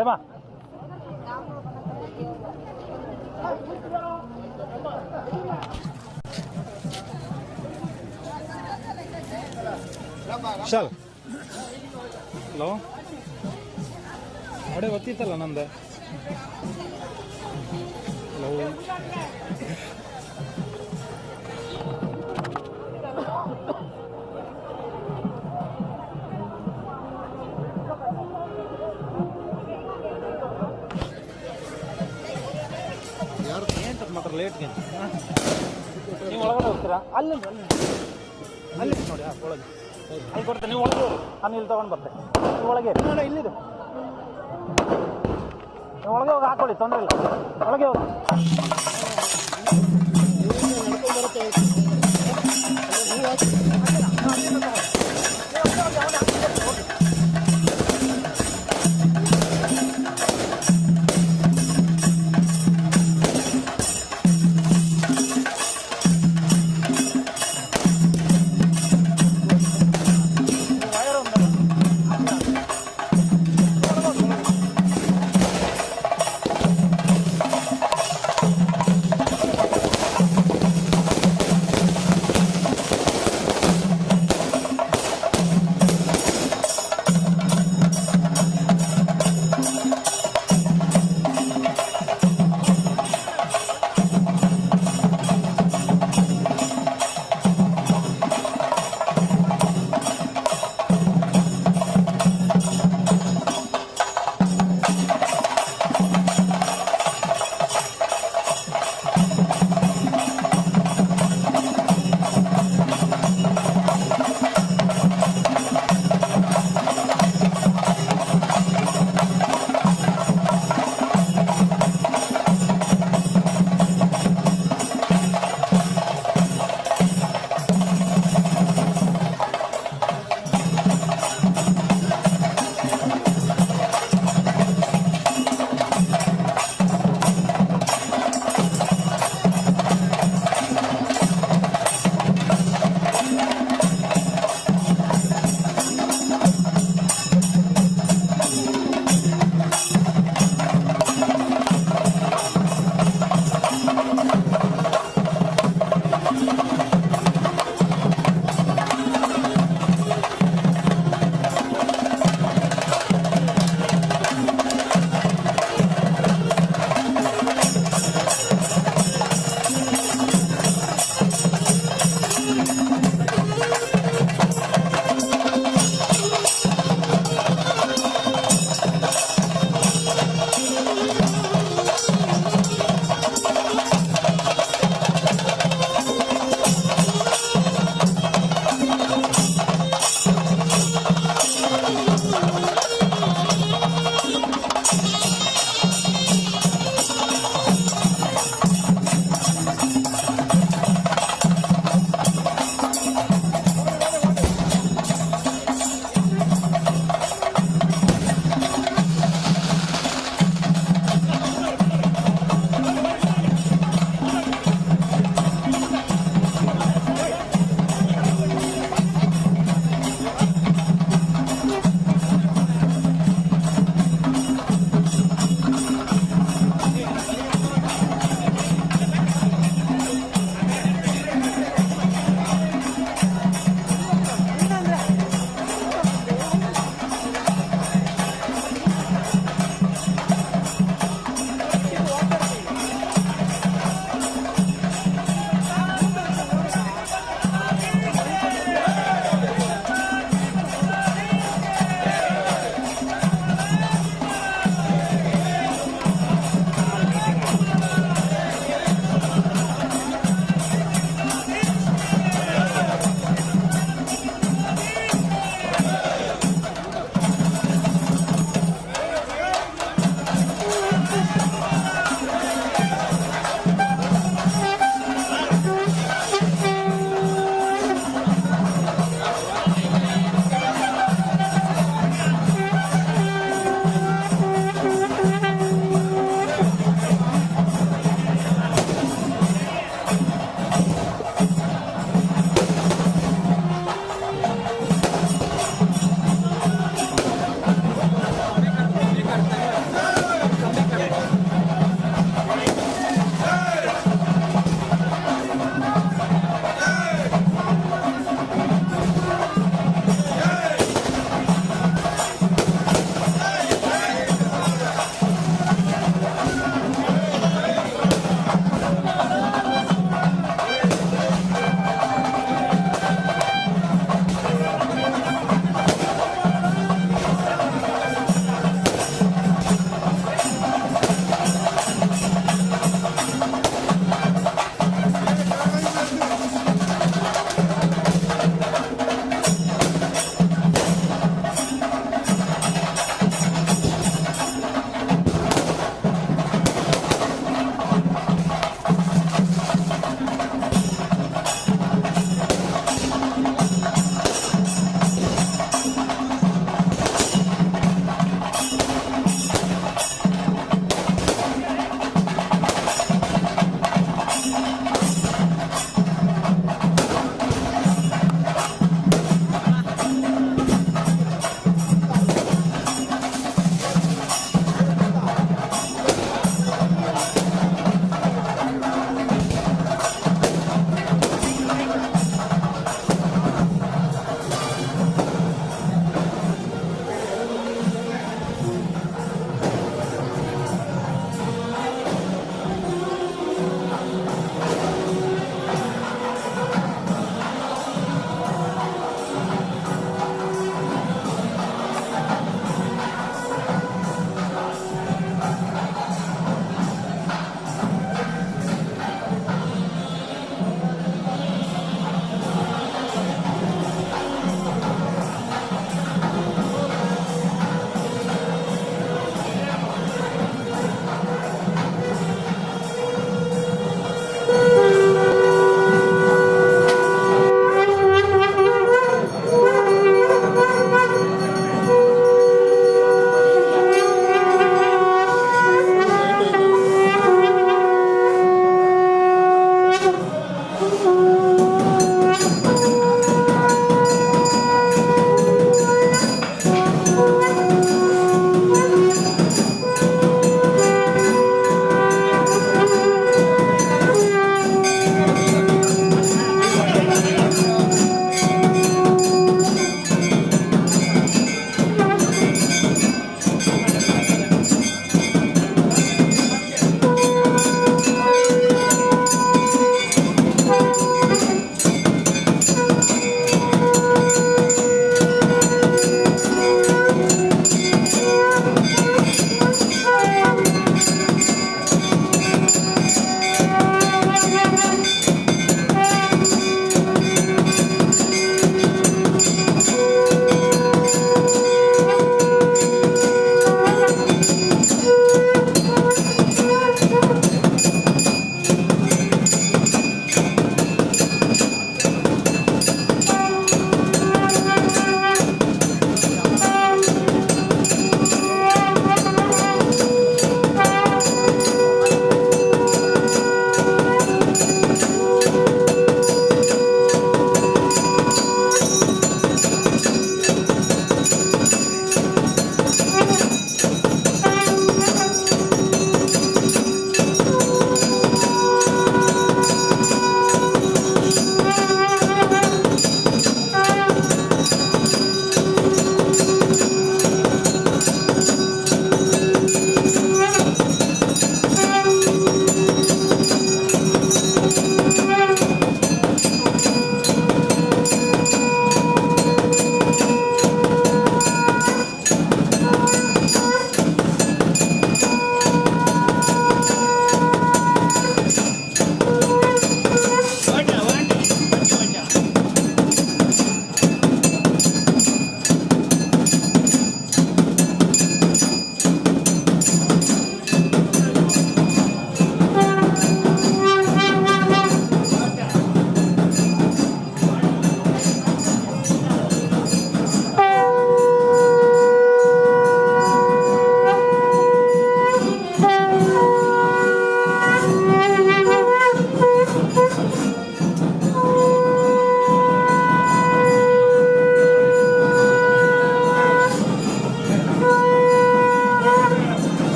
来吧。ವಿಶಾಲ್, hello, ಅಡೆ ಗೊತ್ತಿತ್ತಲ್ಲ ನಂದು. Hello, ಏನು ಮಾತ್ರ ಲೇಟ್ಗೆ ನೀವು ಒಳಗಡೆ ಹೋಗ್ತೀರಾ? ಅಲ್ಲಿ ಅಲ್ಲಿ ಅಲ್ಲಿ ನೋಡಿ. ಹಾಂ, ಒಳಗೆ ಅಲ್ಲಿ ಕೊಡ್ತೇನೆ. ನೀವು ಒಳಗೆ ಹೋಗಿ, ನಾನು ಇಲ್ಲಿ ತೊಗೊಂಡು ಬರ್ತೇನೆ. ನೀವು ಒಳಗೆ ನೋಡಿ, ಇಲ್ಲಿದೆ. ನೀವು ಒಳಗೆ ಹೋಗಿ ಹಾಕೊಳ್ಳಿ, ತೊಂದರೆ ಇಲ್ಲ. ಒಳಗೆ ಹೋಗಿ. ವೈರ್ ಒಂದಲ್ಲ.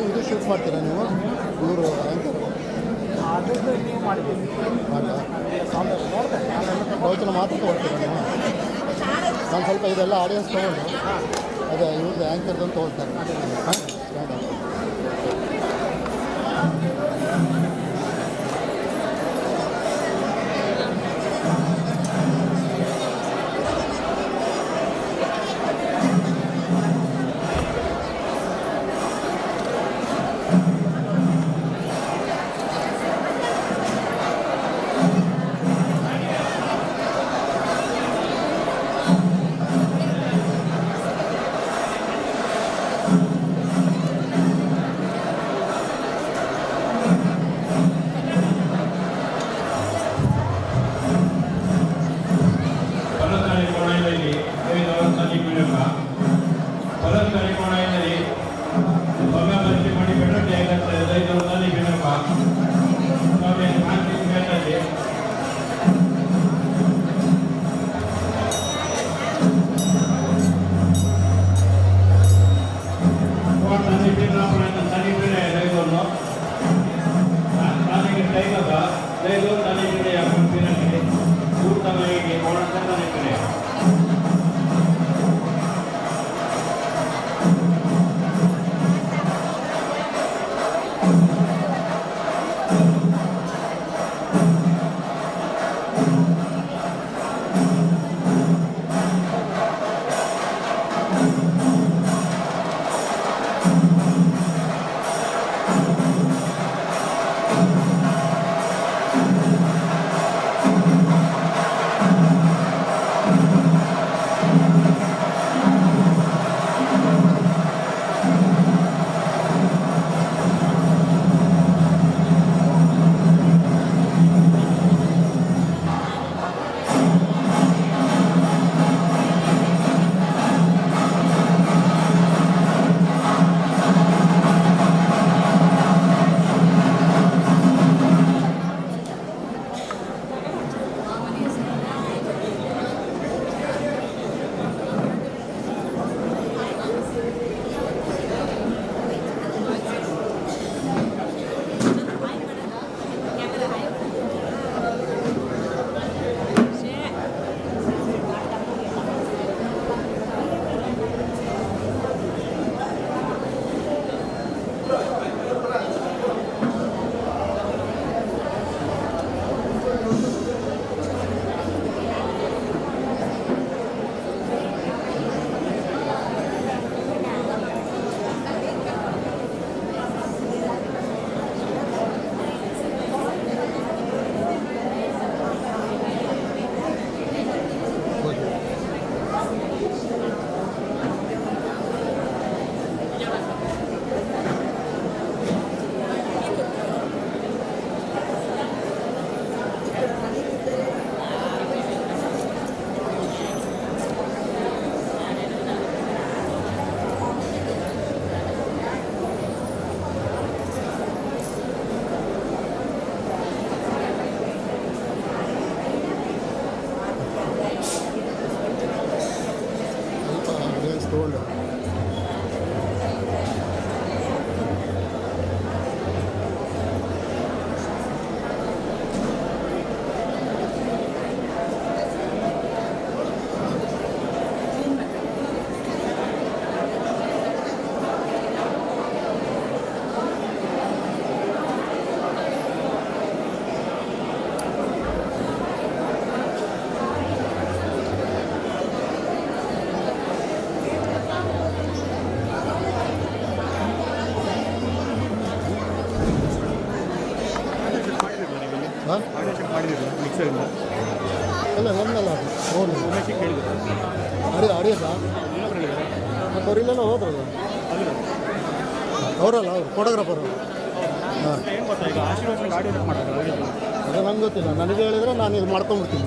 ಇದು ಶೂಟ್ ಮಾಡ್ತೀರಾ ನೀವು? ಇವರು ಆ್ಯಂಕರ್ ಅದನ್ನು ನೀವು ಮಾಡಿದ್ದೀರಿ ಪ್ರವಚನ ಮಾತ್ರ ತೊಗೊಳ್ತೀರಾ ನೀವು? ನಾನು ಸ್ವಲ್ಪ ಇದೆಲ್ಲ ಆಡಿಯನ್ಸ್ ತೊಗೊಂಡು ಅದೇ ಇವ್ರದ್ದು ಆ್ಯಂಕರ್ದಂತ ತೊಗೊಳ್ತಾರೆ. ಹಾಂ, ತೊಗೊಂಡು ಅಲ್ಲ ನನ್ನಲ್ಲ ಅದು ಅಡಿ ಅಡಿಯಲ್ಲ ಮತ್ತು ಅವರಿಲ್ಲೆಲ್ಲ ಹೋದ್ರಲ್ಲ ಅವರಲ್ಲ ಅವರು ಫೋಟೋಗ್ರಾಫರ್. ಹಾಂ, ಅದು ನಂಗೆ ಗೊತ್ತಿಲ್ಲ. ನನಗೆ ಹೇಳಿದರೆ ನಾನು ಇದು ಮಾಡ್ಕೊಂಡ್ಬಿಡ್ತೀನಿ.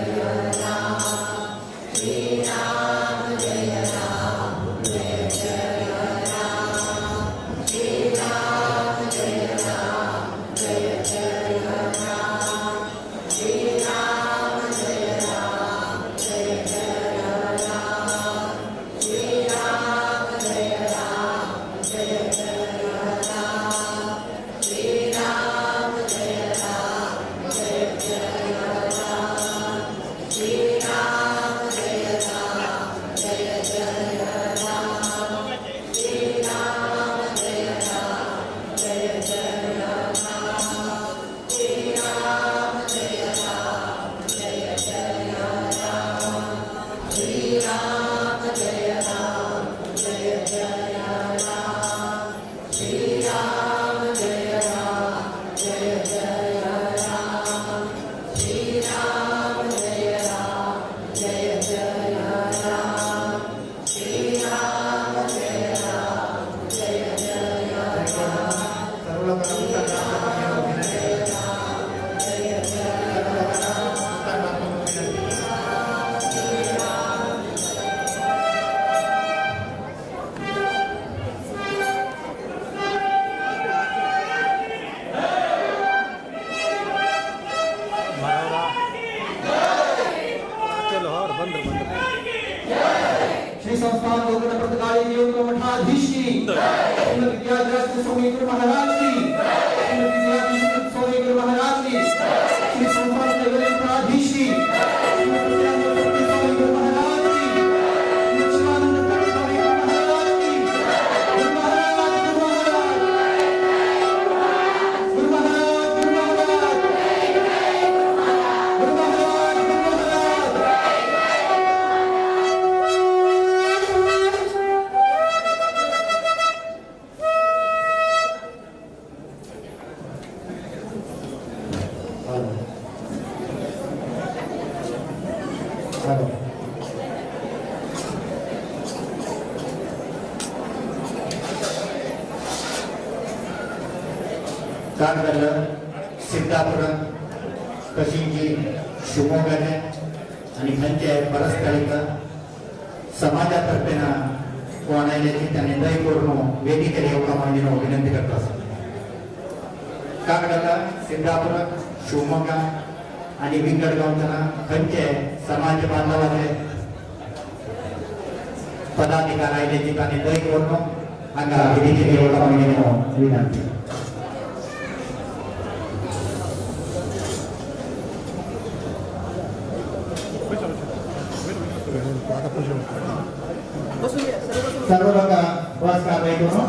श्री संस्थान गोकर्ण प्रतकाली नियुक्त मठाधीश की, श्रीमद विद्याधीश स्वामी गुरु महाराज की, श्रीमद विद्याधीश स्वामी गुरु महाराज की, श्री संस्थान कैवल्य मठाधीश की, श्रीमद सत्यानंद स्वामी गुरु महाराज की, श्रीमद शिवानंद स्वामी गुरु महाराज की। गुरु महाराज, गुरु महाराज, गुरु महाराज, गुरु महाराज, गुरु महाराज, गुरु महाराज। हॅलो. कागल, सिद्धापुर, कशिंजी, शिवमोग्गाचे आणि खंयचे परस्परिक समाजातर्फे कोण आयले तांणी दय करून वेदिकेर येवका म्हणून विनंती करता. कागल, सिद्धापुर, शिवमोग्गा आणि विंगड गांवच्या खंयचे समाज बांधवाचे पदाधिकारी आयले तांणी दय करून हांगा वेदिकेर येवका म्हणून विनंती. सर्व लोक बस कारवाई करून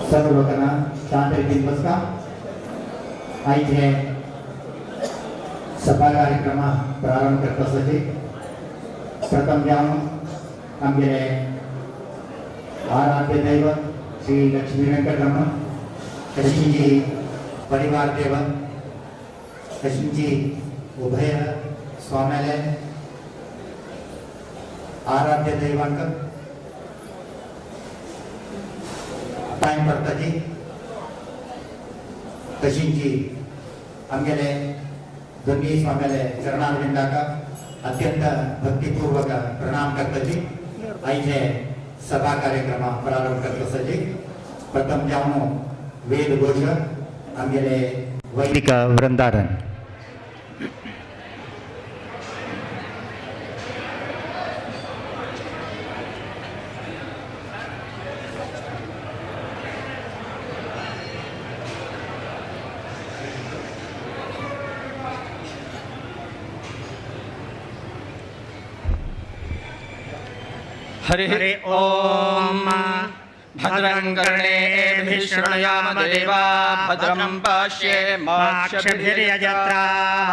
सर्व लोकांना शांत रीतीन बसका. आयचे सभा कार्यक्रम प्रारंभ करपासाठी प्रथम जावन आमगेले आराध्य दैवत श्री लक्ष्मी वेंकटरमण, कशींची परिवार देवत, कशींची उभय स्वाम्याले आराध्य दैवांक पांय पडताची. तशींची आमगेले दोन्ही स्वाम्याले चरणारविंदाक अत्यंत भक्तिपूर्वक प्रणाम करताची. आयचे सभा कार्यक्रम प्रारंभ करताची प्रथम जावन वेद घोष आमगेले वैदिक वृंदारण. हरि हरि ओम. भद्रं कर्णेभिः शृणुयाम देवा, भद्रं पश्येमाक्षभिर्यजत्राः,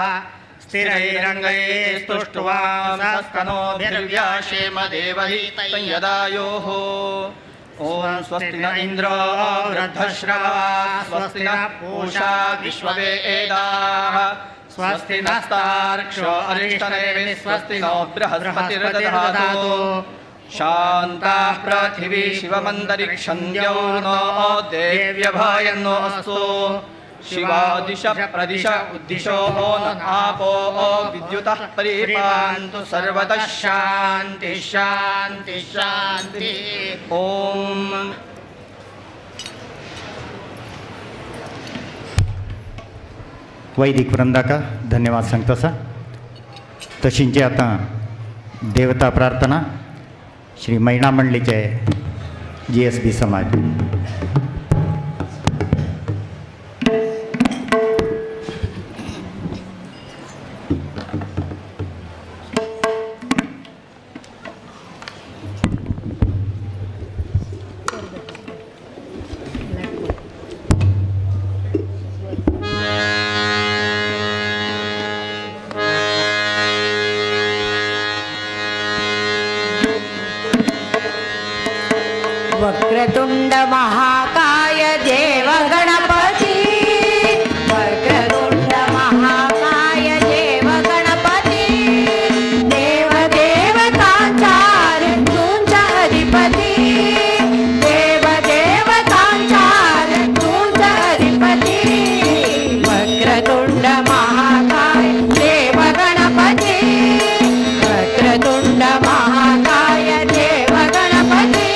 स्थिरैरङ्गैस्तुष्टुवांसस्तनूभिर्व्याशेम देवहितं यदायुः. ॐ स्वस्ति न इन्द्रो वृद्धश्रवाः, स्वस्ति नः पूषा विश्ववेदाः, स्वस्ति नस्तार्क्ष्यो अरिष्टनेमिः, स्वस्ति नो बृहस्पतिर्दधातु. शान्ताः पृथिवी शिवमन्तरिक्षं द्यौर्नो देव्यभायन्नो अस्तु. शिवा दिश प्रदिश उद्दिशो न आपो विद्युतः परिपान्तु सर्वतः शान्ति शान्ति शान्ति। ओम। वैदिक वृंदाका धन्यवाद सांगता। तशींची आता देवता प्रार्थना श्री मैणा मंडळीचे GSB समाज। वक्रतुंड महाकाय देव गणपती, वक्रतुंड महाकाय देव गणपती, देव देवतांचार तुमचा अधिपती, देव देवतांचार तुमचा अधिपती, वक्रतुंड महाकाय देव गणपती, वक्रतुंड महाकाय देव गणपती।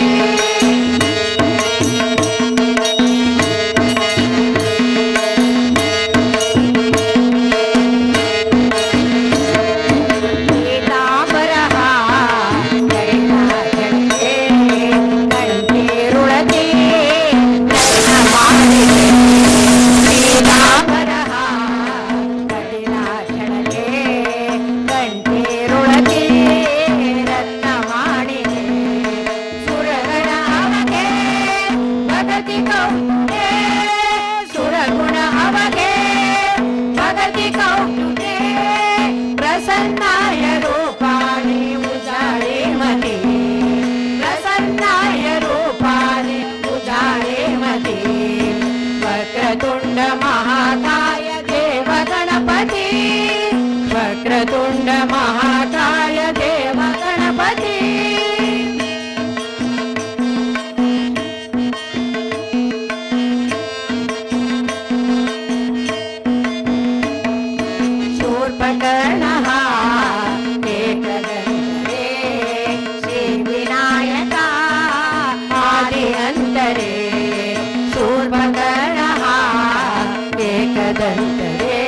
वक्रतुंड महाकाय देव गणपती, वक्रतुंड महाकाय देव गणपती। शूर्पकर्णः एकदन्ते श्री विनायका आदि अंतरे, शूर्पकर्णः एकदन्ते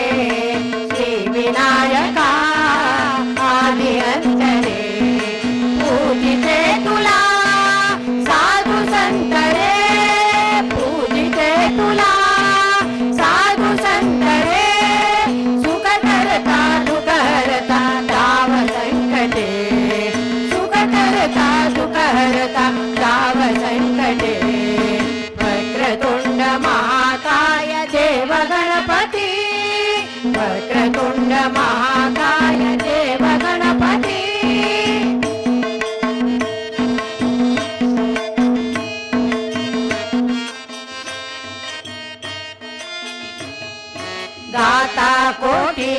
श्री विनायका आदि अंतरे, पूजिते तुला साधु संत रे, पूजिते तुला साधु संत रे, सुख करता दुःख हरता ताव संकटे, सुख करता दुःख हरता ताव संकटे, वक्रतुंड महाकाय देव गणपती, वक्रतुंड महाकाय देव गणपती। गाता कोटी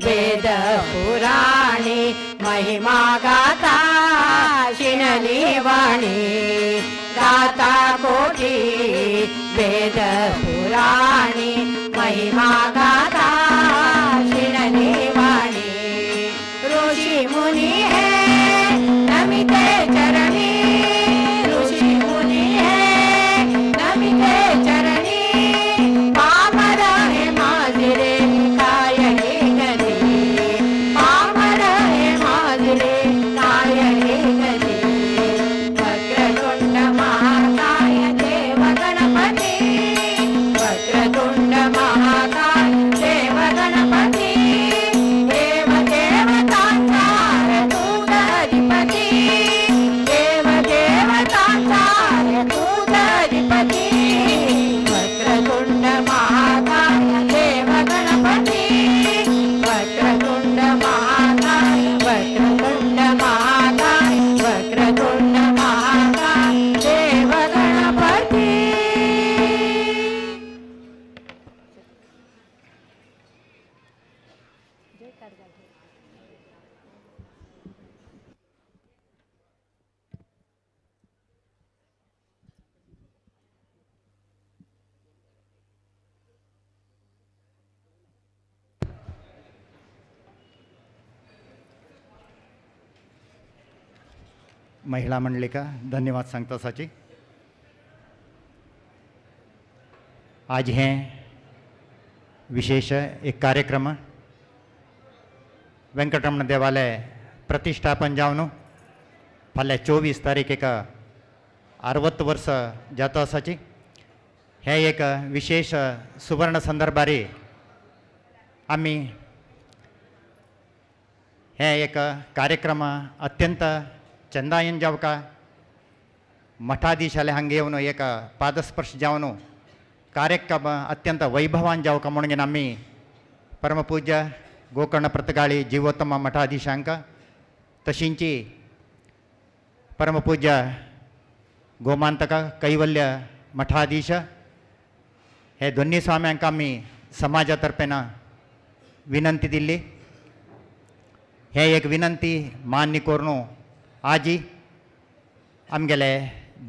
वेद पुराणी महिमा गाता शिनली वाणी, गाता कोटी वेद पुराणी महिमा गाता शिनली वाणी, ऋषी मुनी है नमिते चरणी, ऋषी मुनी है नमिते चरणी, पामर हे माझरे काय हे गती, पामर हे माझरे काय हे गती, वक्रतुंड महाकाय देव गणपती, वक्रतुंड महाकाय देव गणपती, देव देवतांचार तुझ अधिपती, देव देवतांचार तुझ अधिपती, वक्रतुंड महाकाय देव गणपती, वक्रतुंड महाकाय, वक्रतुंड महाकाय, वक्रतुंड महाकाय देव गणपती। महिला मंडळीक धन्यवाद सांगता आसाची. आज हें विशेष एक कार्यक्रम वेंकटरमण देवालय प्रतिष्ठापन जावन फाल्यां 24 तारीख एक 60 वर्स जाता आसाची. हे एक विशेष सुवर्ण संदर्भारी आमी हे एक कार्यक्रम अत्यंत चंदायन जावका मठाधीशाले हांगा येवन एक पादस्पर्श जावन कार्यक्रम अत्यंत वैभवान जावका म्हणून आमी परमपूज्य गोकर्ण प्रतगाळी जीवोत्तम मठाधीशांक तशींची परमपूज्य गोमांतक कैवल्य मठाधीश हे दोन्ही स्वाम्यांक आमी समाजा तर्फेन विनंती दिल्ली. हे एक विनंती मान्य करून आजी आमगेले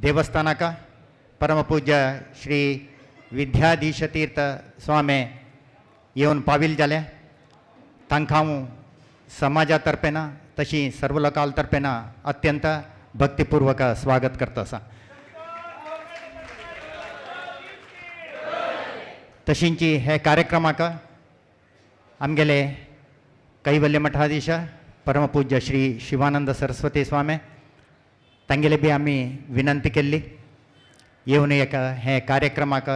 देवस्थानाक परमपूज्य श्री विद्याधीश तीर्थ स्वामी येवन पाविल जाले. तांकां हांव समाजा तर्फेन तशी सर्व लोकां तर्फेन अत्यंत भक्तिपूर्वक स्वागत करता आसा. तशींची हे कार्यक्रमाक आमगेले कैवल्य मठाधीश परमपूज्य श्री शिवानंद सरस्वती स्वामी तांगेले बी आमी विनंती केल्ली येवन एक हे कार्यक्रमाक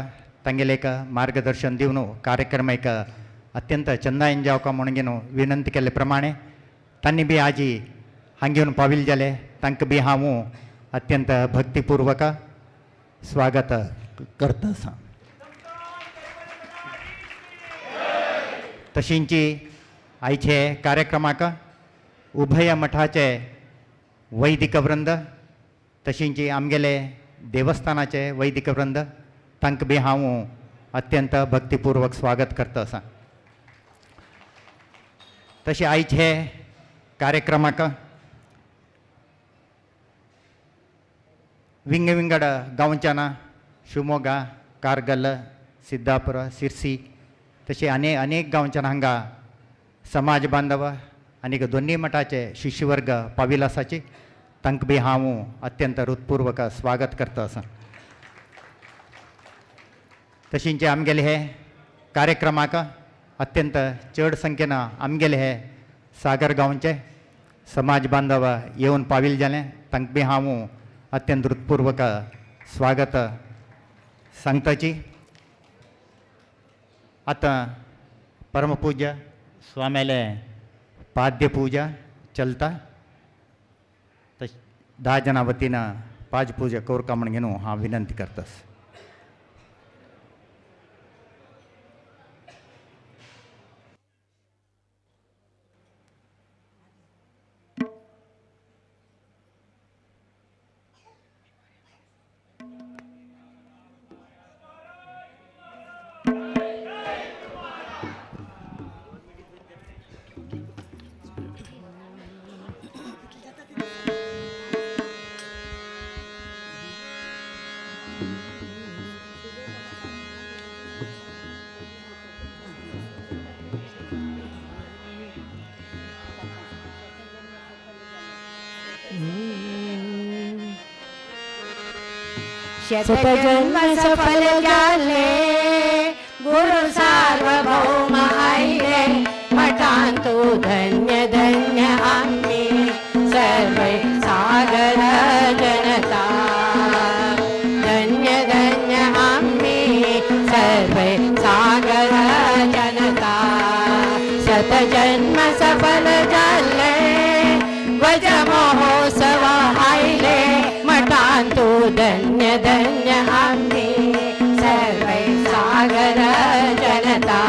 तांगेले एक मार्गदर्शन दिवन कार्यक्रम एक अत्यंत चंदायन जावका म्हणून विनंती केल्ले प्रमाणे तांणी बी आजी हांगा येवन पाविल जाले. तांकां बी हांव अत्यंत भक्तिपूर्वक स्वागत करता आसा. तशींची आयचे कार्यक्रमाक उभय मठाचे वैदिक वृंद तशींची आमगेले देवस्थानाचे वैदिक वृंद तांकां बी हांव अत्यंत भक्तिपूर्वक स्वागत करता आसा. तशें आयचे कार्यक्रमाक विंग विंगड गांवच्यान शिवमोगा, कारगल, सिद्धापुर, सिरसी तशें अनेक अनेक गांवच्यान हांगा समाज बांधव आनी दोन्ही मठाचे शिष्यवर्ग पाविल आसाची. तांकां बी हांव अत्यंत हृत्पूर्वक स्वागत करता आसा. तशींचे आमगेले हे कार्यक्रमाक अत्यंत चड संख्येन आमगेले हे सागर गांवचे समाज बांधव येवन पाविल जालें. तांकां बी हांव अत्यंत हृत्पूर्वक स्वागत सांगताची. आतां परमपूज्य स्वाम्याले पाद्य पूजा चलता. तश 10 जाणां वतीन पाज पूजा करका म्हण घेवन हांव विनंती करतास. शतजन्म सफल जाले गुरु सार्वभौम आयले मठांतु धन्य धन्य आम्ही सर्वे सागर जनता. धन्य धन्य आम्ही सर्वे सागर जनता. शतजन्म सफल जाले ध्वज महोत्सव आयले मठांतु धन्य धन्य आम्ही सर्वे सागर जनता.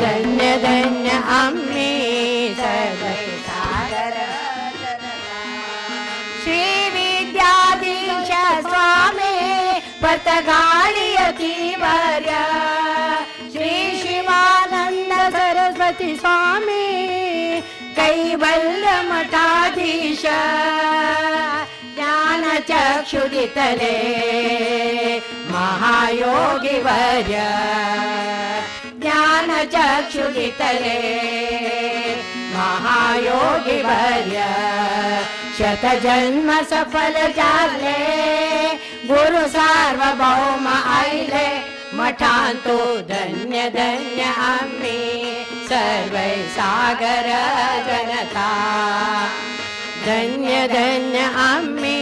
धन्य धन्य आम्ही सर्वे सागर जनता. श्री विद्याधीश स्वामी पतगाळी वर्य श्री शिवानंद सरस्वती स्वामी कैवल्य मठाधीश ज्ञान चक्षुदितले महायोगी वर्य ज्ञान चक्षुदितले महायोगी वर्य. शतजन्म सफल जाले गुरु सार्वभौम आयले मठांतो धन्य धन्य आम्ही सर्वै सागर जनता धन्य धन्य आम्ही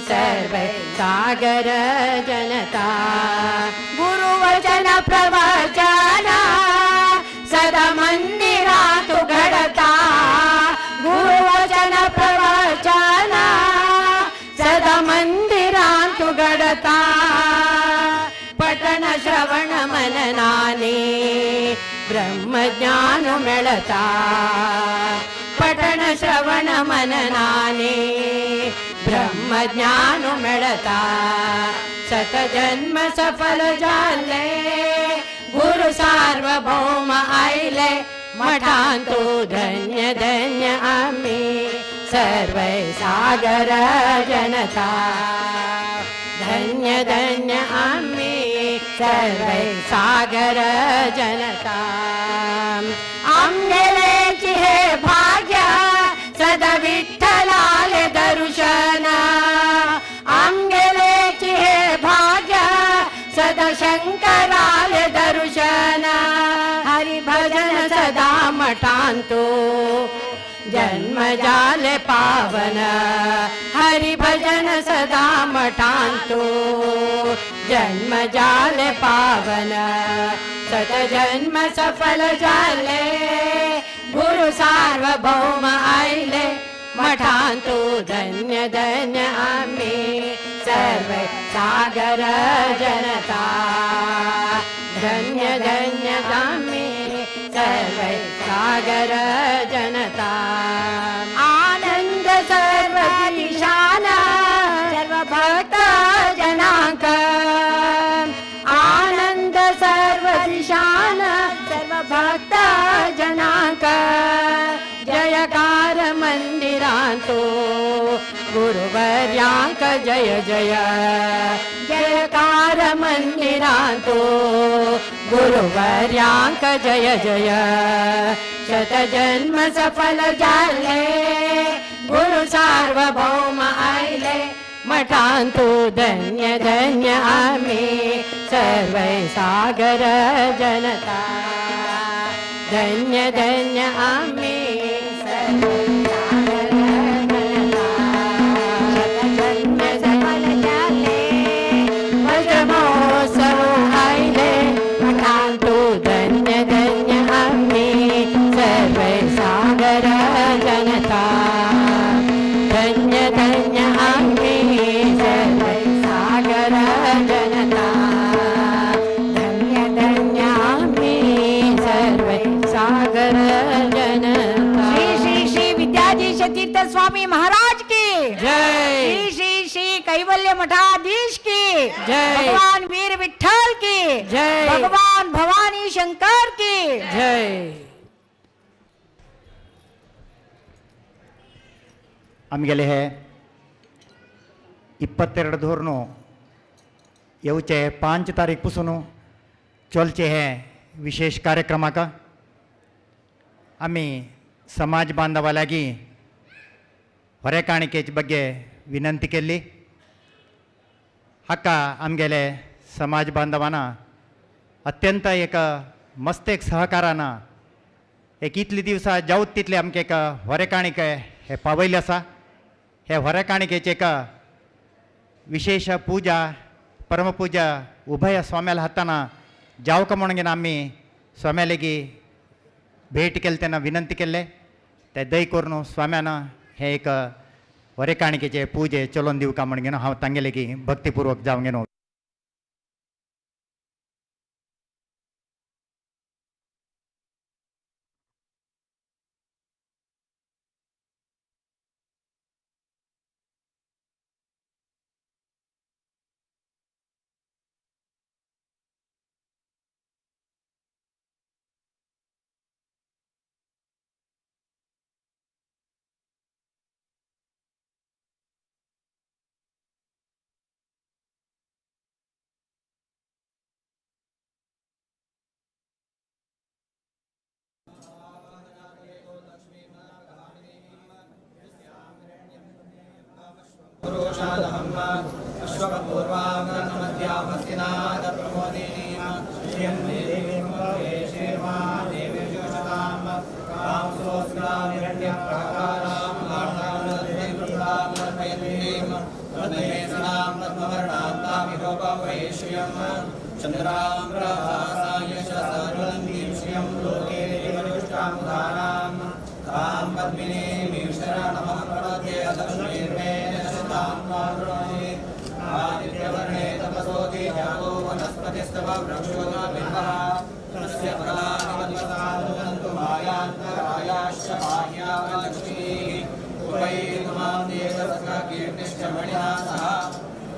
सर्वै सागर जनता गुरुवचन प्रवचन सदा मंदिरात घडता गुरुवचन प्रवचन सदा मंदिरात घडता पठन श्रवण मननाने ब्रह्मज्ञान मिळता पठन श्रवण मननाने ब्रह्मज्ञान मिळता शतजन्म सफल झाले गुरु सार्वभौम आयले मठांतो धन्य धन्य आम्ही सर्वै सागर जनता धन्य धन्य आम्ही सर्वै सागर जनता आमगेलेची हे भाग्य सदा विठ्ठलाले दर्शन आमगेलेची हे भाग्य सदा शंकराले दर्शन हरिभजन सदा मठांतो जन्म जाले पावन हरिभजन सदा मठांतो जन्म जाले पावन सतजन्म सफल जाले गुरु सार्वभौम आयले मठांतो धन्य धन्य आम्ही सर्व सागर जनता धन्य धन्य आम्ही सर्व सागर जनता आनंद सर्व दिशान सर्व भक्त जनांक आनंद सर्व दिशान सर्व भक्त जनांक जयकार मंदिरांतो गुरुवर्यांक जय जय जयकार मंदिरांतो गुरुवर्यांक जय जय शतजन्म सफल झाले गुरु सार्वभौम आयले मठांतो धन्य धन्य आम्ही सर्वै सागर जनता धन्य धन्य आम्ही सर्वै सागर जनता शतजन्म सफल झाले वज्रमहोत्सव आयले मठांतो धन्य धन्य आम्ही सर्वै सागर जनता धन्य धन्य आम्ही सर्वै सागर जनता धन्य धन्य आम्ही सर्वै सागर जनता। श्री श्री श्री विद्याधीश तीर्थ स्वामी महाराज की जय। श्री श्री श्री कैवल्य मठाधीश की जय। भगवान वीर विठ्ठल की जय। भगवान भवानी शंकर की जय। आमगेले हे 22 धोरण येवचे 5 तारीख पसून चलचे हे विशेष कार्यक्रमाक आमी समाज बांधवा लागीं होरेकाणिकेचे ಬಗ್ಗೆ विनंती केल्ली। हाका आमगेले समाज बांधवाना अत्यंत एक मस्त एक सहकारान एक इतली दिवसां जावत तितले आमकां एक होरेकाणिके हे पावयल्ले आसा। हे होरेकाणिकेचे एक विशेष पूजा परमपूजा उभय स्वाम्याला हाताना जावका म्हणून आमी स्वाम्या लेगी भेट केली तेन्ना विनंती केल्ले ते दय करून स्वाम्यान हे एक होरेकाणिकेचे पूजे चलोवन दिवका म्हणून हांव तांगे लेगी भक्तीपूर्वक जावंक घेवन अश्वपूर्वामध्यामस्तिनाथ प्रमोदिनीं श्रियं देवीं श्रीर्मा देवीशतां तां सोऽस्मितामिरण्यप्राकारां आर्तां अर्पयन्तीं पद्मेसनां पद्मवर्णां तामिहोपवैश्रियं चन्द्रां प्रभासाय शरवन्तीं श्रियं लोके देवनुष्टां दानां तां पद्मिनीमीश्वरणमः प्रपद्ये लक्ष्मीर्मेण शतां वारुणे आदित्यवर्णे तपसोति जातो वनस्पतिस्तव वृक्षोतो बिल्वः तस्य फलानि वदिष्टानुवन्तु मायान्तरायाश्च बाह्या लक्ष्मीः उपैतु मां देवसखकीर्तिश्च मणिना सह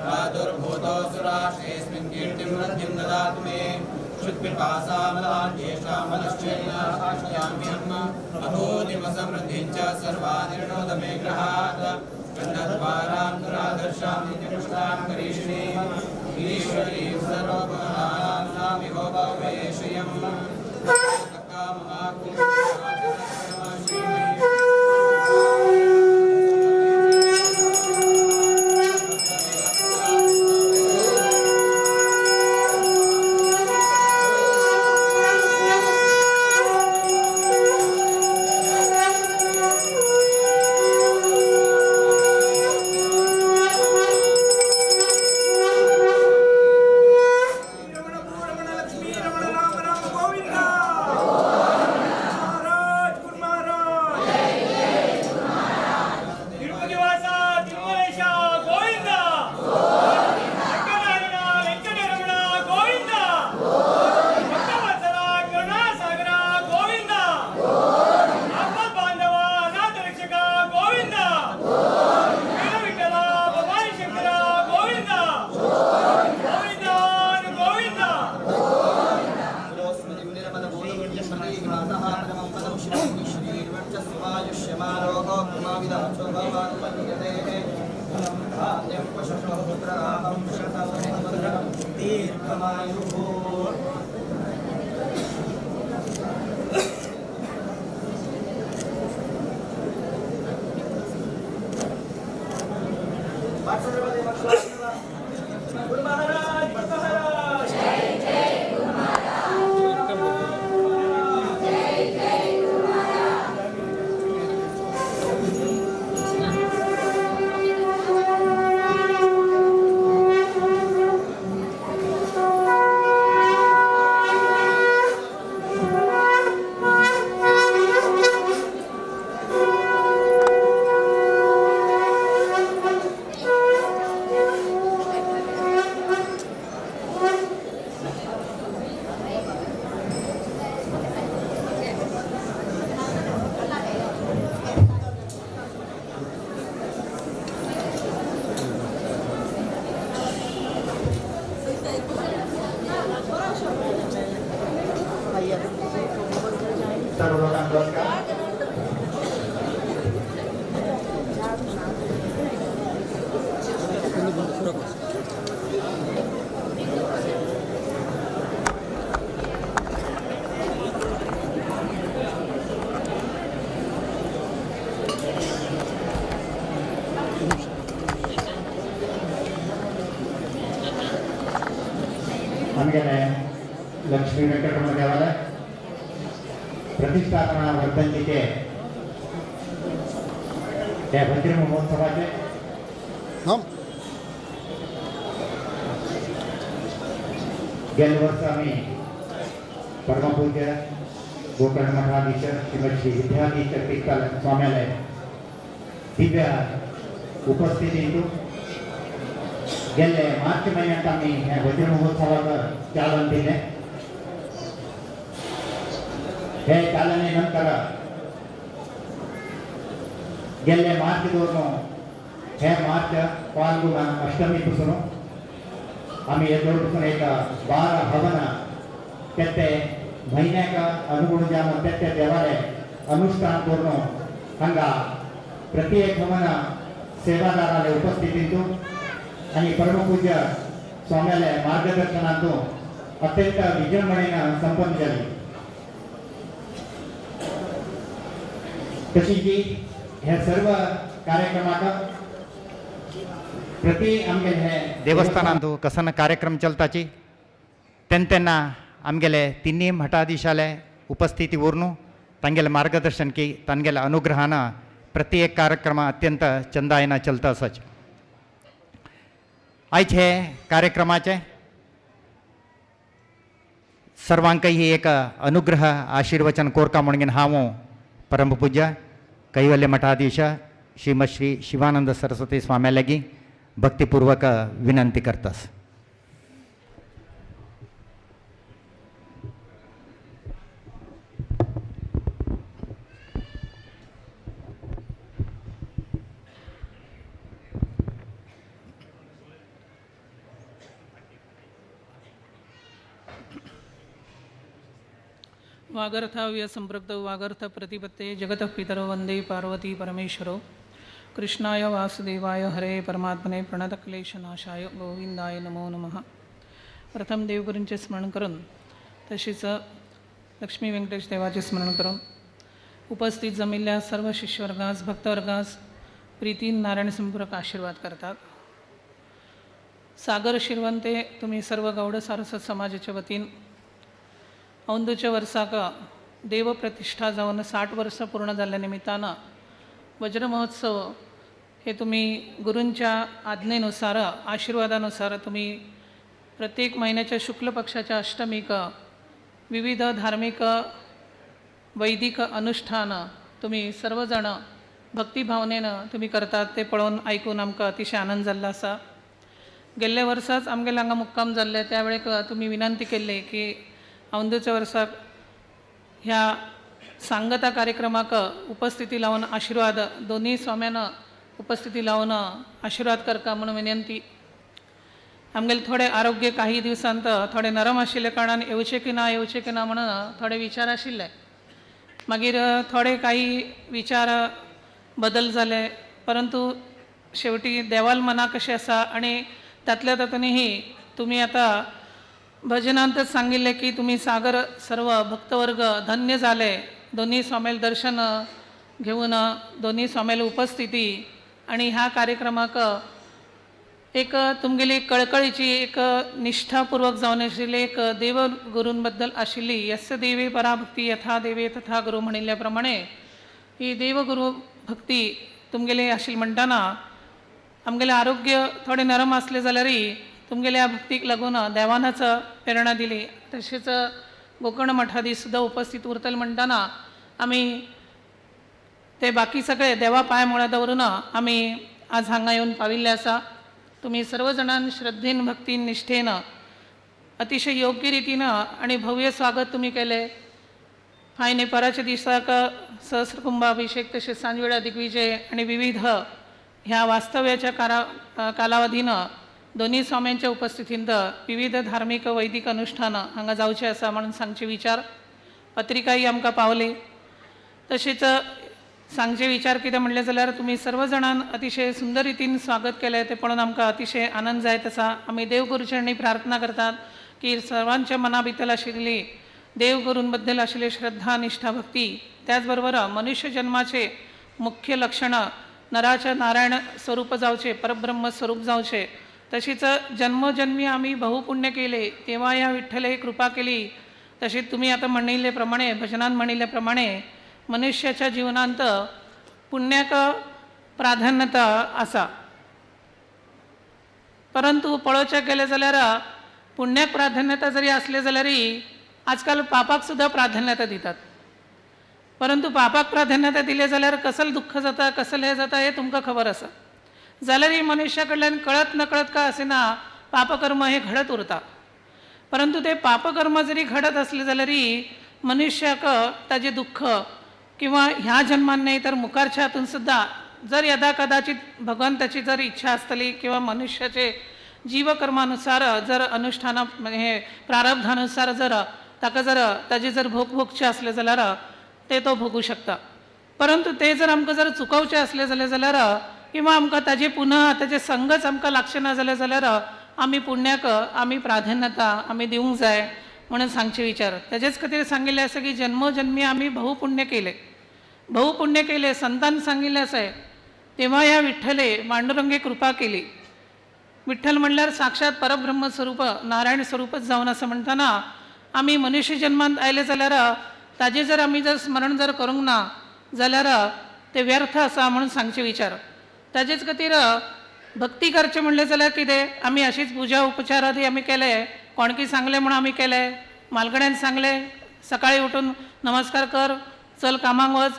प्रादुर्भूतोऽसुराश्रेऽस्मिन् कीर्तिं वृद्धिं ददातु मे क्षुत्पिपासामलान् अभूतिमसमृद्धिं च सर्वानिर्णोद मे ग्रहात् गन्धद्वारां दुराधर्षां नित्यपुष्टां करीषिणीम् ईश्वरीं सर्वभुवनानामिहोपवेशयम् आमगेले लक्ष्मी वेंकटरमण देवालय प्रतिष्ठापना वर्धंतीचे त्या वज्र महोत्सवाचे गेल्या वर्सा आमी परमपूज्य गोकर्ण मठाधीश श्रीमद श्री विद्याधीश तीर्थ स्वाम्याले दिव्य उपस्थितींतू गेल्ले मार्च म्हयन्यांत आमी ह्या वज्र महोत्सवाक चालन दिलें. हे चालने नंतर गेल्ले मार्च दोन हे मार्च फाल्गुन अष्टमी पासून आमी हे जोड पासून एक 12 हवन ते म्हयन्याक अनुगुण जावन ते ते देवाले अनुष्ठान करून हांगा प्रति एक हवन सेवादाराले उपस्थितींतू आणि परमपूज्य स्वाम्याले मार्गदर्शनांतू अत्यंत विजृंभणेन संपन्न जाली. तशी की हे सर्व कार्यक्रमाक प्रति आमगेले हे देवस्थानांतु कसन कार्यक्रम चलताची तेन्ना तेन्ना आमगेले तिन्ही मठाधीशाले उपस्थिती उरनु तांगेले मार्गदर्शन की तांगेले अनुग्रहान प्रति एक कार्यक्रम अत्यंत चंदायना चलता आसाच. आयज हे कार्यक्रमाचे सर्वांकही एक अनुग्रह आशीर्वचन कोरका म्हणून हांव परमपूज्य कैवल्य मठाधीश श्रीमद श्री शिवानंद सरस्वती स्वाम्या लागी भक्तिपूर्वक विनंती करतास. वागर्थाव्य संपृक्त वागर्थ प्रतिपत्ते जगतः पितरो वंदे पार्वती परमेश्वरो. कृष्णाय वासुदेवाय हरे परमात्मने प्रणतक्लेशनाशाय गोविंदाय नमो नमः. प्रथम देवगुरूंचे स्मरण करून तसेच लक्ष्मी व्यंकटेश देवाचे स्मरण करून उपस्थित जमिल्ल्या सर्व शिष्यवर्गास भक्तवर्गास प्रीती नारायण संपूरक आशीर्वाद करतात. सागर शिरवंते तुम्ही सर्व गौड सारस्वत समाजाच्या वतीन औंदूच्या वर्साक देवप्रतिष्ठा जावन 60 वर्ष पूर्ण जाल्ल्या निमित्तानं वज्रमहोत्सव हे तुम्ही गुरूंच्या आज्ञेनुसार आशीर्वादानुसार तुम्ही प्रत्येक महिन्याच्या शुक्ल पक्षाच्या अष्टमीक विविध धार्मिक वैदिक अनुष्ठान तुम्ही सर्वजण भक्तिभावनेनं तुम्ही करतात ते पळोवन आयकून आमकां अतिशय आनंद जाल्लो आसा. गेल्ल्या वर्साच आमगेले हांगा मुक्काम जाल्ले त्या वेळेक तुमी विनंती केल्ली की औंदूच्या वर्साक ह्या सांगता कार्यक्रमाक उपस्थिती लावन आशीर्वाद दोन्ही स्वाम्यानं उपस्थिती लावन आशीर्वाद करका म्हणून विनंती. आमगेले थोडे आरोग्य काही दिवसांत थोडे नरम आशिल्ल्या कारणान येवचें की ना येवचें की ना म्हणून थोडे विचार आशिल्ले. मागीर थोडे काही विचार बदल जाले, परंतु शेवटी देवाल मना कशें आसा आनी तातल्या तातूनही तुमी आतां भजनांतच सांगिल्लें की तुमी सागर सर्व भक्तवर्ग धन्य जाले दोन्ही स्वाम्याले दर्शन घेवन दोन्ही स्वाम्याले उपस्थिती आनी ह्या कार्यक्रमाक एक तुमगेली कळकळीची एक निष्ठापूर्वक जावन आशिल्ली एक देवगुरूंबद्दल आशिल्ली यस्य देवे पराभक्ती यथा देवे तथा गुरू म्हणिल्ल्या प्रमाणे ही देवगुरू भक्ती तुमगेली आशिल्ली म्हणटना आमगेलें आरोग्य थोडें नरम आसलें जाल्यारय तुमगेल्या भक्तीक लागून देवानच प्रेरणा दिली. तशेंच गोकर्ण मठाधीश सुद्दां उपस्थित उरतले म्हणटना आमी ते बाकी सगळे देवा पांय मुळा दवरून आमी आज हांगा येवन पाविल्ले आसा. तुमी सर्व जाणान श्रद्धेन भक्तीन निष्ठेन अतिशय योग्य रितीन आनी भव्य स्वागत तुमी केलें. फायने पराच्या दिसाक सहस्रकुंभाभिषेक तशेंच सांजवेळा दिग्विजय आनी विविध ह्या वास्तव्याच्या कालावधीनं दोन्ही स्वाम्यांच्या उपस्थितींत विविध धार्मिक वैदिक अनुष्ठानां हांगा जावचें आसा म्हणून सांगचे विचार पत्रिकाय आमकां पावली. तशेंच सांगचे विचार कितें म्हणलें जाल्यार तुमी सर्व जाणान अतिशय सुंदर रितीन स्वागत केलें तें पळोवन आमकां अतिशय आनंद जायत आसा. आमी देवगुरूचरणी प्रार्थना करतात की सर्वांच्या मना भितर आशिल्ली देवगुरूंबद्दल आशिल्ली श्रद्धा निष्ठा भक्ती त्याच बरोबर मनुष्य जन्माचे मुख्य लक्षणां नराच्या नारायण स्वरूप जावचे परब्रह्म स्वरूप जावचे. तशीच जन्मजन्मी आम्ही बहुपुण्य केले तेव्हा या विठ्ठले कृपा केली. तशीच तुम्ही आता म्हणिल्लेप्रमाणे भजनान म्हणिल्ल्याप्रमाणे मनुष्याच्या जीवनांत पुण्याक प्राधान्यता आसा, परंतु पळोवचें गेलें जाल्यार पुण्याक प्राधान्यता जरी आसली जाल्यारय आजकाल पापाक सुद्दां प्राधान्यता दितात. परंतु पापाक प्राधान्यता दिले जाल्यार कसलें दुख्ख जाता कसलें हें जाता हें तुमकां खबर आसा. जाल्यारय मनुष्या कडल्यान कळत नकळत का आसना पापकर्म हे घडत उरता. परंतु ते पापकर्म जरी घडत आसले जाल्यारय मनुष्याक ताजें दुख्ख किंवा ह्या जन्मान न्हय तर मुखारच्या हातून सुद्दां जर यदा कदाचित भगवंताची जर इच्छा आसतली किंवा मनुष्याचे जीवकर्मानुसार जर अनुष्ठाना हे प्रारब्धानुसार जर ताका जर ताजे जर भोग भोगचे आसले जाल्यार ते तो भोगू शकता. परंतु ते जर आमकां जर चुकोवचे आसले जाल्यार किंवा आमकां ताजे पुनः ताजे संगच आमकां लागचें ना जालें जाल्यार आमी पुण्याक आमी प्राधान्यता आमी दिवंक जाय म्हणून सांगचे विचार. ताजेच खातीर सांगिल्लें आसा की जन्मोजन्मी आमी बहुपुण्य केले, बहुपुण्य केले संतान सांगिल्लें आसा. तेव्हा ह्या विठ्ठले पांडुरंगे कृपा केली. विठ्ठल म्हणल्यार साक्षात परब्रह्म स्वरूप नारायण स्वरूपच जावन आसा म्हणटना आमी मनुष्य जन्मांत आयले जाल्यार ताजें जर आमी जर स्मरण जर करूंक ना जाल्यार तें व्यर्थ आसा म्हणून सांगचे विचार. ताजेच खातीर भक्ती करचें म्हणलें जाल्यार कितें आमी अशीच पुजा उपचार आदी आमी केले, कोणकी सांगलें म्हूण आमी केले, मालगड्यान सांगलें सकाळी उठून नमस्कार कर, चल कामाक वच,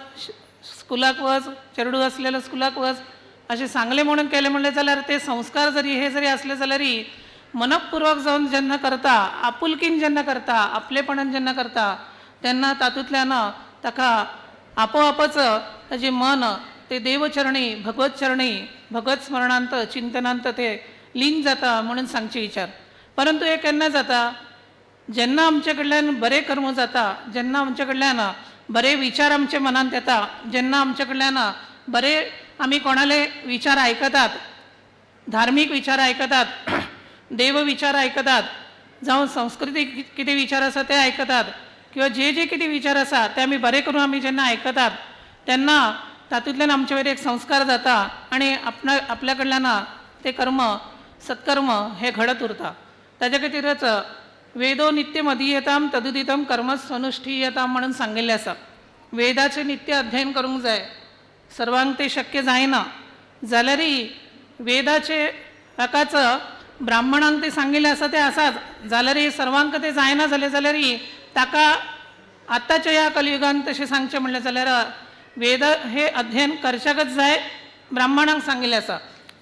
स्कुलाक वच, चेडू आसलेलो स्कुलाक वच, अशें सांगलें म्हणून केलें म्हणलें जाल्यार ते संस्कार जरी हे जरी आसले जाल्यारय मनपूर्वक जावन जेन्ना करता, आपुलकीन जेन्ना करता, आपलेपणान जेन्ना करता तेन्ना तातूंतल्यान ताका आपोआपच ताजें मन ते देवचरणी भगवत चरणी भगवत स्मरणांत चिंतनांत ते लीन जाता म्हणून सांगचे विचार. परंतु हें केन्ना जाता, जेन्ना आमचे कडल्यान बरें कर्म जाता, जेन्ना आमचे कडल्यान बरे विचार आमच्या मनांत येता, जेन्ना आमचे कडल्यान बरे आमी कोणाले विचार आयकतात, धार्मीक विचार आयकतात, देव विचार आयकतात, जावं संस्कृतीक कितें विचार आसा ते आयकतात किंवा जे जे कितें विचार आसा ते आमी बरे करून आमी जेन्ना आयकतात तेन्ना तातूंतल्यान आमचे वयर एक संस्कार जाता आनी आपल्या कडल्यान ते कर्म सत्कर्म हें घडत उरता. ताजे खातीरच वेदो नित्यम अधीयताम तदुदितम कर्म स्वनुष्ठीयताम म्हणून सांगिल्लें आसा. वेदाचें नित्य अध्ययन करूंक जाय, सर्वांक तें शक्य जायना जाल्यारय वेदाचे हाकाच ब्राह्मणांक तें सांगिल्लें आसा तें आसाच, जाल्यारय सर्वांक तें जायना जालें जाल्यारय ताका आतांच्या ह्या कलियुगान तशें सांगचें म्हणलें जाल्यार वेद हे अध्ययन करच्याकच जाय ब्राह्मणांक सांगिल्लें आसा.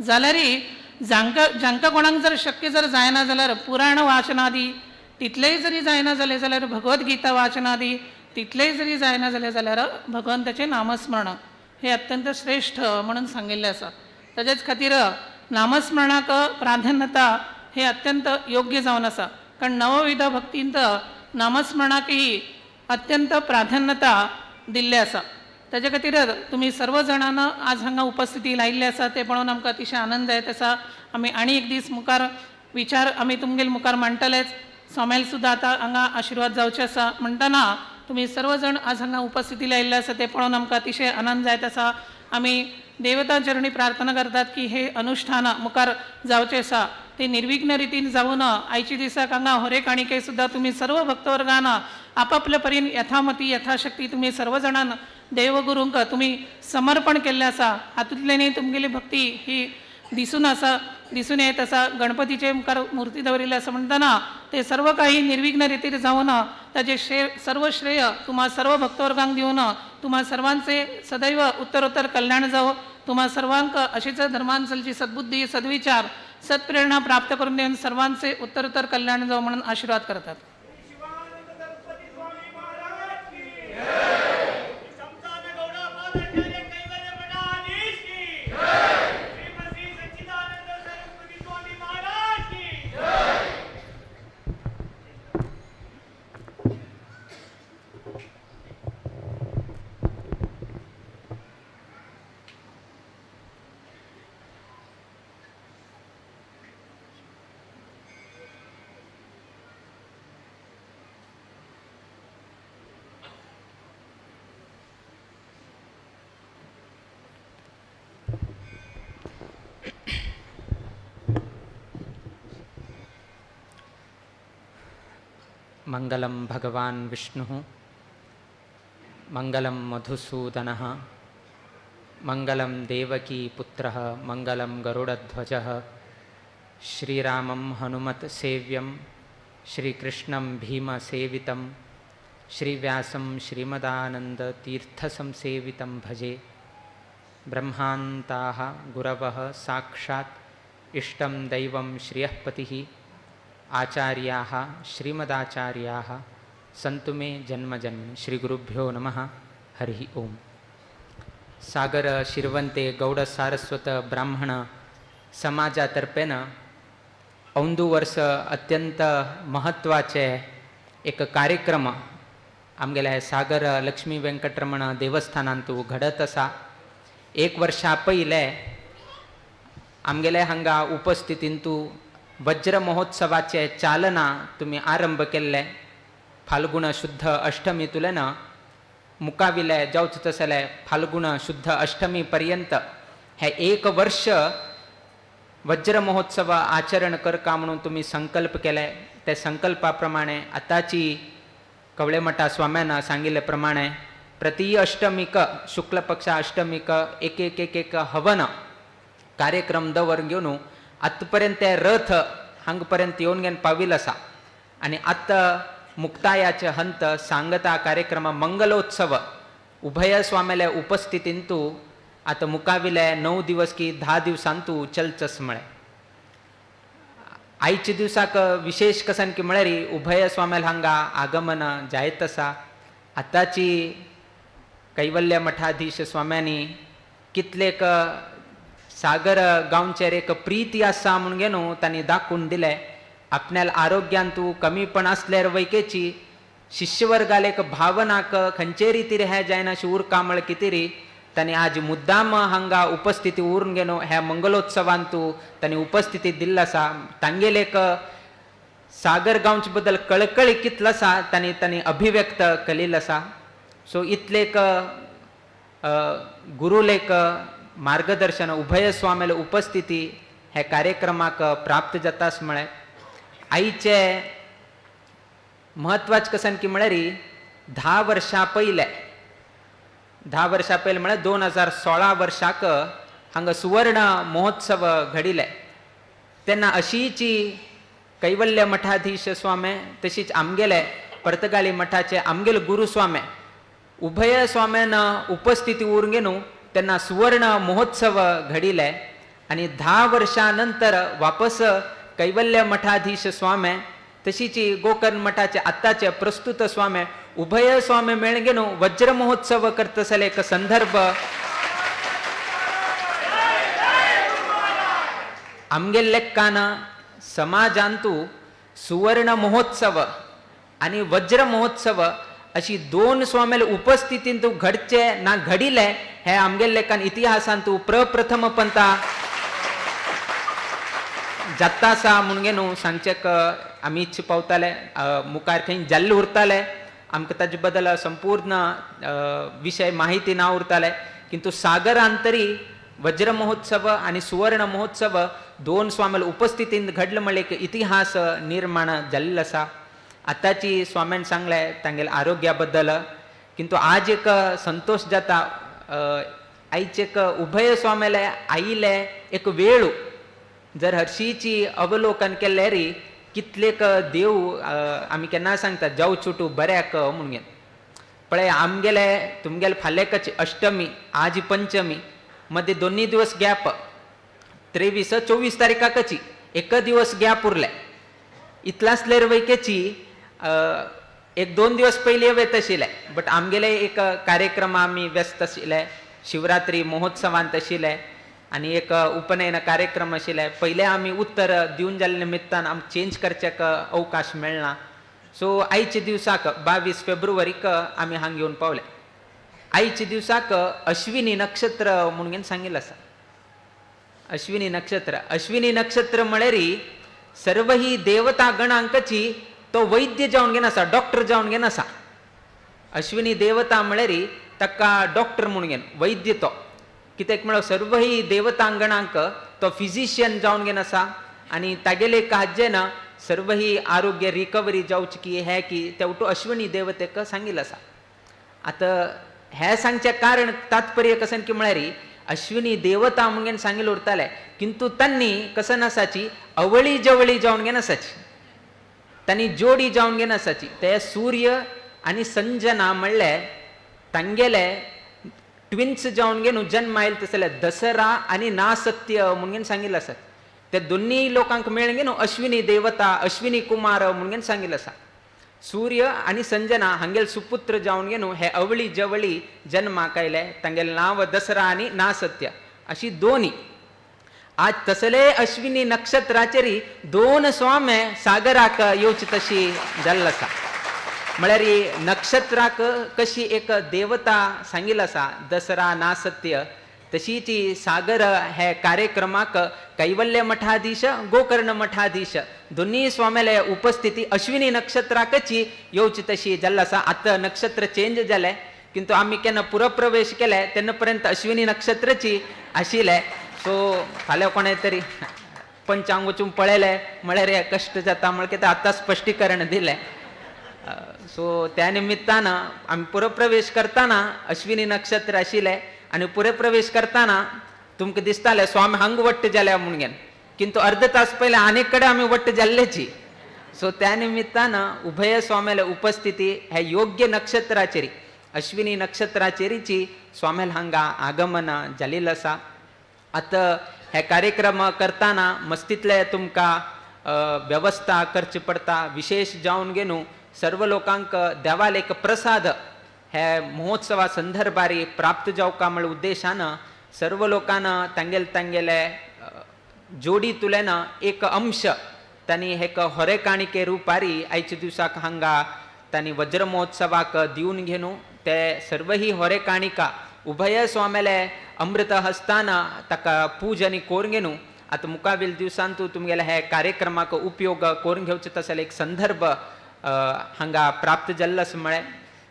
जाल्यारय जांकां कोणाक जर शक्य जर जायना जाल्यार पुराण वाचनादी तितलेंय जरी जायना जालें जाल्यार भगवद्गीता वाचनादी तितलेंय जरी जायना जालें जाल्यार भगवंताचें नामस्मरण हें अत्यंत श्रेश्ठ म्हणून सांगिल्लें आसा. ताजेच खातीर नामस्मरणाक प्राधान्यता हें अत्यंत योग्य जावन आसा, कारण नवविध भक्तींत नामस्मरणाकही अत्यंत प्राधान्यता दिल्लें आसा. ताजे खातीर तुमी सर्व जाणांना आज हांगा उपस्थिती लायिल्ली आसा तें पळोवन आमकां अतिशय आनंद येत आसा. आमी आनी एक दीस मुखार विचार आमी तुमगेल मुखार मांडटलेच, सोमेल सुद्दां आतां हांगा आशिर्वाद जावचे आसा म्हणटना तुमी सर्व जाण आज हांगा उपस्थिती लायिल्ले आसा तें पळोवन आमकां अतिशय आनंद जायत आसा. आमी देवता चरणी प्रार्थना करतात की हे अनुष्ठान मुखार जावचें आसा ते निर्विघ्न रितीन जावन आयच्या दिसाक हांगा हरेक काणिके सुद्दां तुमी सर्व भक्तवर्गान आपापल्या परीन यथामती यथाशक्ती तुमी सर्व जाणान देवगुरूंक तुमी समर्पण केल्लें आसा. हातूंतल्यानय तुमगेली भक्ती ही दिसून आसा, दिसून येत आसा. गणपतीचे मुखार मूर्ती दवरिल्ली आसा म्हणटना ते सर्व काही निर्विघ्न रितीर जावन ताजें सर्व श्रेय तुम्हा सर्व भक्तवर्गांक दिवन तुम्हा सर्वांचे सदैव उत्तरोत्तर कल्याण जावं. तुम्हा सर्वांक अशीच धर्मांचलची सद्बुद्धी सद्विचार सत्प्रेरणा प्राप्त करून देऊन सर्वांचे उत्तरोत्तर कल्याण जावं म्हणून आशीर्वाद करतात. मंगलं भगवान विष्णुः, मंगलं मधुसूदनः, मंगलं देवकी पुत्रः, मंगलं गरुडध्वजः, श्रीरामं हनुमत् सेव्यं, श्रीकृष्णं भीमसेवितं, श्रीव्यासं श्रीमदानन्दतीर्थसंसेवितं भजे. ब्रह्मान्ताः गुरवः साक्षात् इष्टं दैवं श्रियःपतिः, आचार्याः श्रीमदाचार्याः सन्तु मे जन्म जन्म. श्री गुरुभ्यो नमः. हरि ओम. सागर शिरवंते गौड सारस्वत ब्राह्मण समाजातर्फेन औंदू वर्स अत्यंत महत्वाचे एक कार्यक्रम आमगेल्या सागर लक्ष्मी वेंकटरमण देवस्थानांतु घडत आसा. एक वर्षा पयलें आमगेले हांगा उपस्थितींतु वज्र महोत्सवाचे चालना तुमी आरंभ केल्ले. फाल्गुन शुद्ध अष्टमी तुलन मुकाविले जावच तसले फाल्गुन शुद्ध अष्टमी पर्यंत हे एक वर्ष वज्र महोत्सव आचरण करका म्हणून तुमी संकल्प केले ते संकल्पा प्रमाणे आतांची कवळेमठा स्वाम्यान सांगिल्ले प्रमाणे प्रति अष्टमीक शुक्ल पक्षा अष्टमीक एक एक एक एक हवन कार्यक्रम दवर घेवन आतां पर्यंत ते रथ हांगा पर्यंत येवन घेवन पाविल्लो आसा आनी आतां मुक्तायाचे हंत सांगता कार्यक्रम मंगलोत्सव उभय स्वाम्याले उपस्थितींतू आतां मुखाविले 9 दिवस की 10 दिवसांतू चलचस म्हळें. आयच्या दिवसाक विशेष कसन की म्हळ्यार उभय स्वाम्याल हांगा आगमन जायत आसा. आतांची कैवल्य मठाधीश स्वाम्यांनी कितलेक सागर गांवचेर एक प्रिती आसा म्हणून घेवन तांणी दाखोवन दिलें. आपल्याला आरोग्यान तूं कमीपण आसल्यार वैकेची शिष्यवर्गाल एक भावनाक खंयचे रितीर हें जायना अशी उरका म्हळ्यार कितें तांणी आज मुद्दाम हांगा उपस्थिती उरून घेवन ह्या मंगलोत्सवांत तांणी उपस्थिती दिल्ली आसा. तांगेले एक सागर गांवचे बद्दल कळकळी कितलो आसा तांणी तांणी अभिव्यक्त केलेलो आसा. सो इतले एक गुरुलेक मार्गदर्शन उभय स्वाम्याले उपस्थिती ह्या कार्यक्रमाक प्राप्त जातास म्हळें. आयचे म्हत्वाचें कसन की म्हळ्यार 10 वर्सां पयलें 10 वर्सां पयलें म्हळ्यार 2016 वर्साक हांगा सुवर्ण महोत्सव घडिल्ले तेन्ना अशीची कैवल्य मठाधीश स्वामे तशीच आमगेले पर्तगाळी मठाचे आमगेले गुरु स्वामे उभय स्वाम्यान उपस्थिती उरून घेवन तेन्ना सुवर्ण महोत्सव घडिल्ले आनी 10 वर्सां नंतर वापस कैवल्य मठाधीश स्वामे तशीच गोकर्ण मठाचे आत्ताचे प्रस्तुत स्वामे उभय स्वामी मेळून घेवन वज्र महोत्सव करतसले एक संदर्भ आमगेले लेक्कान समाजांतू सुवर्ण महोत्सव आनी वज्र महोत्सव अशी 2 स्वाम्याले उपस्थितींतू घडचे ना घडिले हे आमगेले लेखान इतिहासांतू प्रप्रथम पंता जाता आसा म्हणून न्हू सांगचें आमी इच्छा पावताले मुखार खंय जाल्ले उरताले आमकां ताजे बद्दल संपूर्ण विशय माहिती ना उरताले किंतु सागरान तरी वज्र महोत्सव आनी सुवर्ण महोत्सव 2 स्वाम्याले उपस्थितीन घडले म्हणल्यार एक इतिहास निर्माण जाल्लो आसा. आतांची स्वाम्यान सांगलें तांगेल्या आरोग्या बद्दल किंतु आज एक संतोश जाता आयचे एक उभय स्वाम्याले आयिल्ले एक वेळ जर हरशीची अवलोकन केल्यार कितलेक देव आमी केन्ना सांगता जावं चुटू बऱ्याक म्हणून पळय आमगेले तुमगेले फाल्याकच अष्टमी आज पंचमी मध्ये 2 दिवस गॅप 23 24 तारीखाकची एक दिवस गॅप उरले इतला आसल्यार वैकेची 1-2 दिवस पयलीं वेत आशिल्ले बट आमगेले एक कार्यक्रम आमी व्यस्त आशिल्ले शिवरात्री महोत्सवांत आशिल्ले आनी एक उपनयन कार्यक्रम आशिल्ले पयले आमी उत्तर दिवन जाल्ले निमित्तान आमकां चेंज करच्याक अवकाश मेळना. सो आयच्या दिवसाक 22 फेब्रुवारीक आमी हांगा येवन पावले. आयच्या दिवसाक अश्विनी नक्षत्र म्हणून सांगिल्लें आसा. अश्विनी नक्षत्र अश्विनी नक्षत्र म्हळ्यार सर्व ही देवता गणांकची तो वैद्य जावन घेन आसा डॉक्टर जावन घेन आसा. अश्विनी देवता म्हळ्यार ताका डॉक्टर म्हणून घेन वैद्य तो कित्याक म्हळ्यार सर्व ही देवतांगणांक तो फिजिशियन जावन घेन आसा आनी तागेले काजेन सर्व ही आरोग्य रिकवरी जावची की हें की तेवटो अश्विनी देवतेक सांगिल्लें आसा. आतां हें सांगचें कारण तात्पर्य कसन की म्हळ्यार अश्विनी देवता म्हणून सांगिल्लें उरतालें किंतु तांणी कसन आसाची अवळी जवळी जावन घेन आसाची तांणी जोडी जावन घेन आसाची ते सूर्य आनी संजना म्हणले तांगेले ट्विन्स जावन घेवन जन्म आयले तसले दसरा आनी नासत्य म्हणून सांगिल्लें आसा. ते दोन्ही लोकांक मेळून घेवन अश्विनी देवता अश्विनी कुमार म्हणून सांगिल्लें आसा. सूर्य आनी संजना हांगेले सुपुत्र जावन घेवन हे अवळी जवळी जन्माक आयले तांगेलें नांव दसरा आनी नासत्य अशी दोनी. आज तसले अश्विनी नक्षत्राचेर 2 स्वामे सागराक येवची तशी जाल्लो आसा. म्हळ्यार नक्षत्राक कशी एक देवता सांगिल्लो आसा दसरा नासत्य तशीच सागर हे कार्यक्रमाक कैवल्य मठाधीश गोकर्ण मठाधीश दोन्ही स्वाम्याले उपस्थिती अश्विनी नक्षत्राकची येवची तशी जाल्लो आसा. आतां नक्षत्र चेंज जालें किंतु आमी केन्ना पुरप्रवेश केले तेन्ना पर्यंत अश्विनी नक्षत्राची आशिल्लें. सो फाल्यां कोणें तरी पंचांग वचून पळयलें म्हळ्यार हे कश्ट जाता म्हळ्यार कितें आतां स्पश्टीकरण दिलें. सो त्या निमित्तान आमी पुरप्रवेश करतना अश्विनी नक्षत्र आशिल्लें आनी पुरप्रवेश करतना तुमकां दिसतालें स्वामी हांग वट्ट जाल्या म्हणून, किंतु अर्द तास पयलें आनीक कडेन आमी वट्ट जाल्लेची. सो त्या निमित्तान उभय स्वाम्याले उपस्थिती हे योग्य नक्षत्राचेरी अश्विनी नक्षत्राचेरीची स्वाम्याल हांगा आगमन जालेलें आसा. आतां हे कार्यक्रम करतना मस्तीतले तुमकां वेवस्था करची पडटा. विशेष जावन घेवन सर्व लोकांक देवाल एक प्रसाद हे महोत्सवा संदर्भारी प्राप्त जावका म्हळ्या उद्देशान सर्व लोकांना तांगेले तांगेले जोडी तुल्यान एक अंश तांणी एक होरेकाणिके रुपारी आयच्या दिवसाक हांगा तांणी वज्र महोत्सवाक दिवन घेवन ते सर्वही होरेकाणिका उभय स्वाम्याले अमृत हस्तान ताका पूज आनी कोरून घेवन आतां मुखावेल दिवसांतू तुमगेले हे कार्यक्रमाक उपयोग करून घेवचो तसो एक संदर्भ हांगा प्राप्त जाल्लो आसा. म्हळ्यार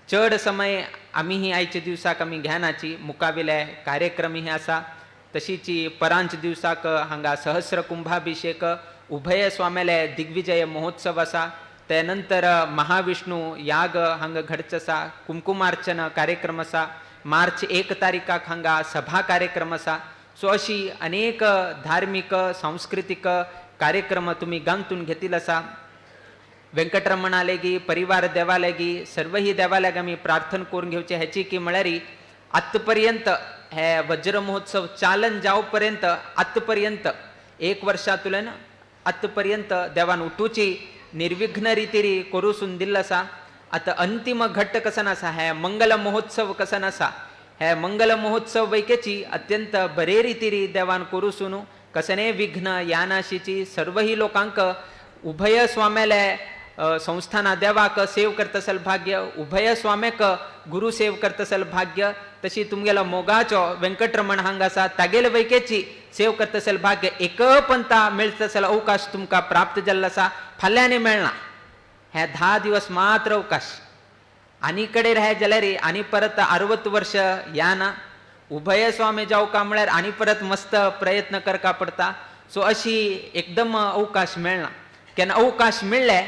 चड समय आमी ही आयच्या दिवसाक आमी घेनाची मुखावेले कार्यक्रम हे आसा. तशीच परांच दिवसाक हांगा सहस्र कुंभाभिषेक उभय स्वाम्याले दिग्विजय महोत्सव आसा. ते नंतर महाविष्णू याग हांगा घडचो आसा. कुंकुमार्चन कार्यक्रम आसा. मार्च 1 तारीखाक हांगा सभा कार्यक्रम आसा. सो अशी अनेक धार्मीक सांस्कृतीक कार्यक्रम तुमी गांथून घेतील आसा. वेंकटरमणालेगी परिवार देवालेगी सर्वही देवालेग आमी प्रार्थना करून घेवचे हेची की म्हळ्यार आतापर्यंत हे वज्र महोत्सव चालन जावपर्यंत आतापर्यंत 1 वर्षांतल्यान आतापर्यंत देवान उठूची निर्विघ्न रितीरी करूसून दिल्लो आसा. आतां अंतिम घट्ट कसन आसा हे मंगल महोत्सव कसन आसा. हे मंगल महोत्सव वैकेची अत्यंत बरे रितीरी देवान करूसून कसने विघ्न यानाशीची सर्वही लोकांक उभय स्वाम्याले संस्थाना देवाक सेव करतसल भाग्य, उभय स्वाम्याक गुरु सेव करतसल भाग्य, तशी तुमगेलो मोगाचो वेंकटरमण हांगा आसा तागेले वैकेची सेव करतसल भाग्य एक पंता मेळतसल अवकाश तुमकां प्राप्त जाल्लो आसा. फाल्यांनी मेळना हे 10 दिवस मात्र अवकाश. आनी कडेन राय जाल्यार आनी परत 60 वर्ष या ना उभय स्वामी जावका म्हळ्यार आनी परत मस्त प्रयत्न करका पडटा. सो अशी एकदम अवकाश मेळना. केन्ना अवकाश मेळ्ळे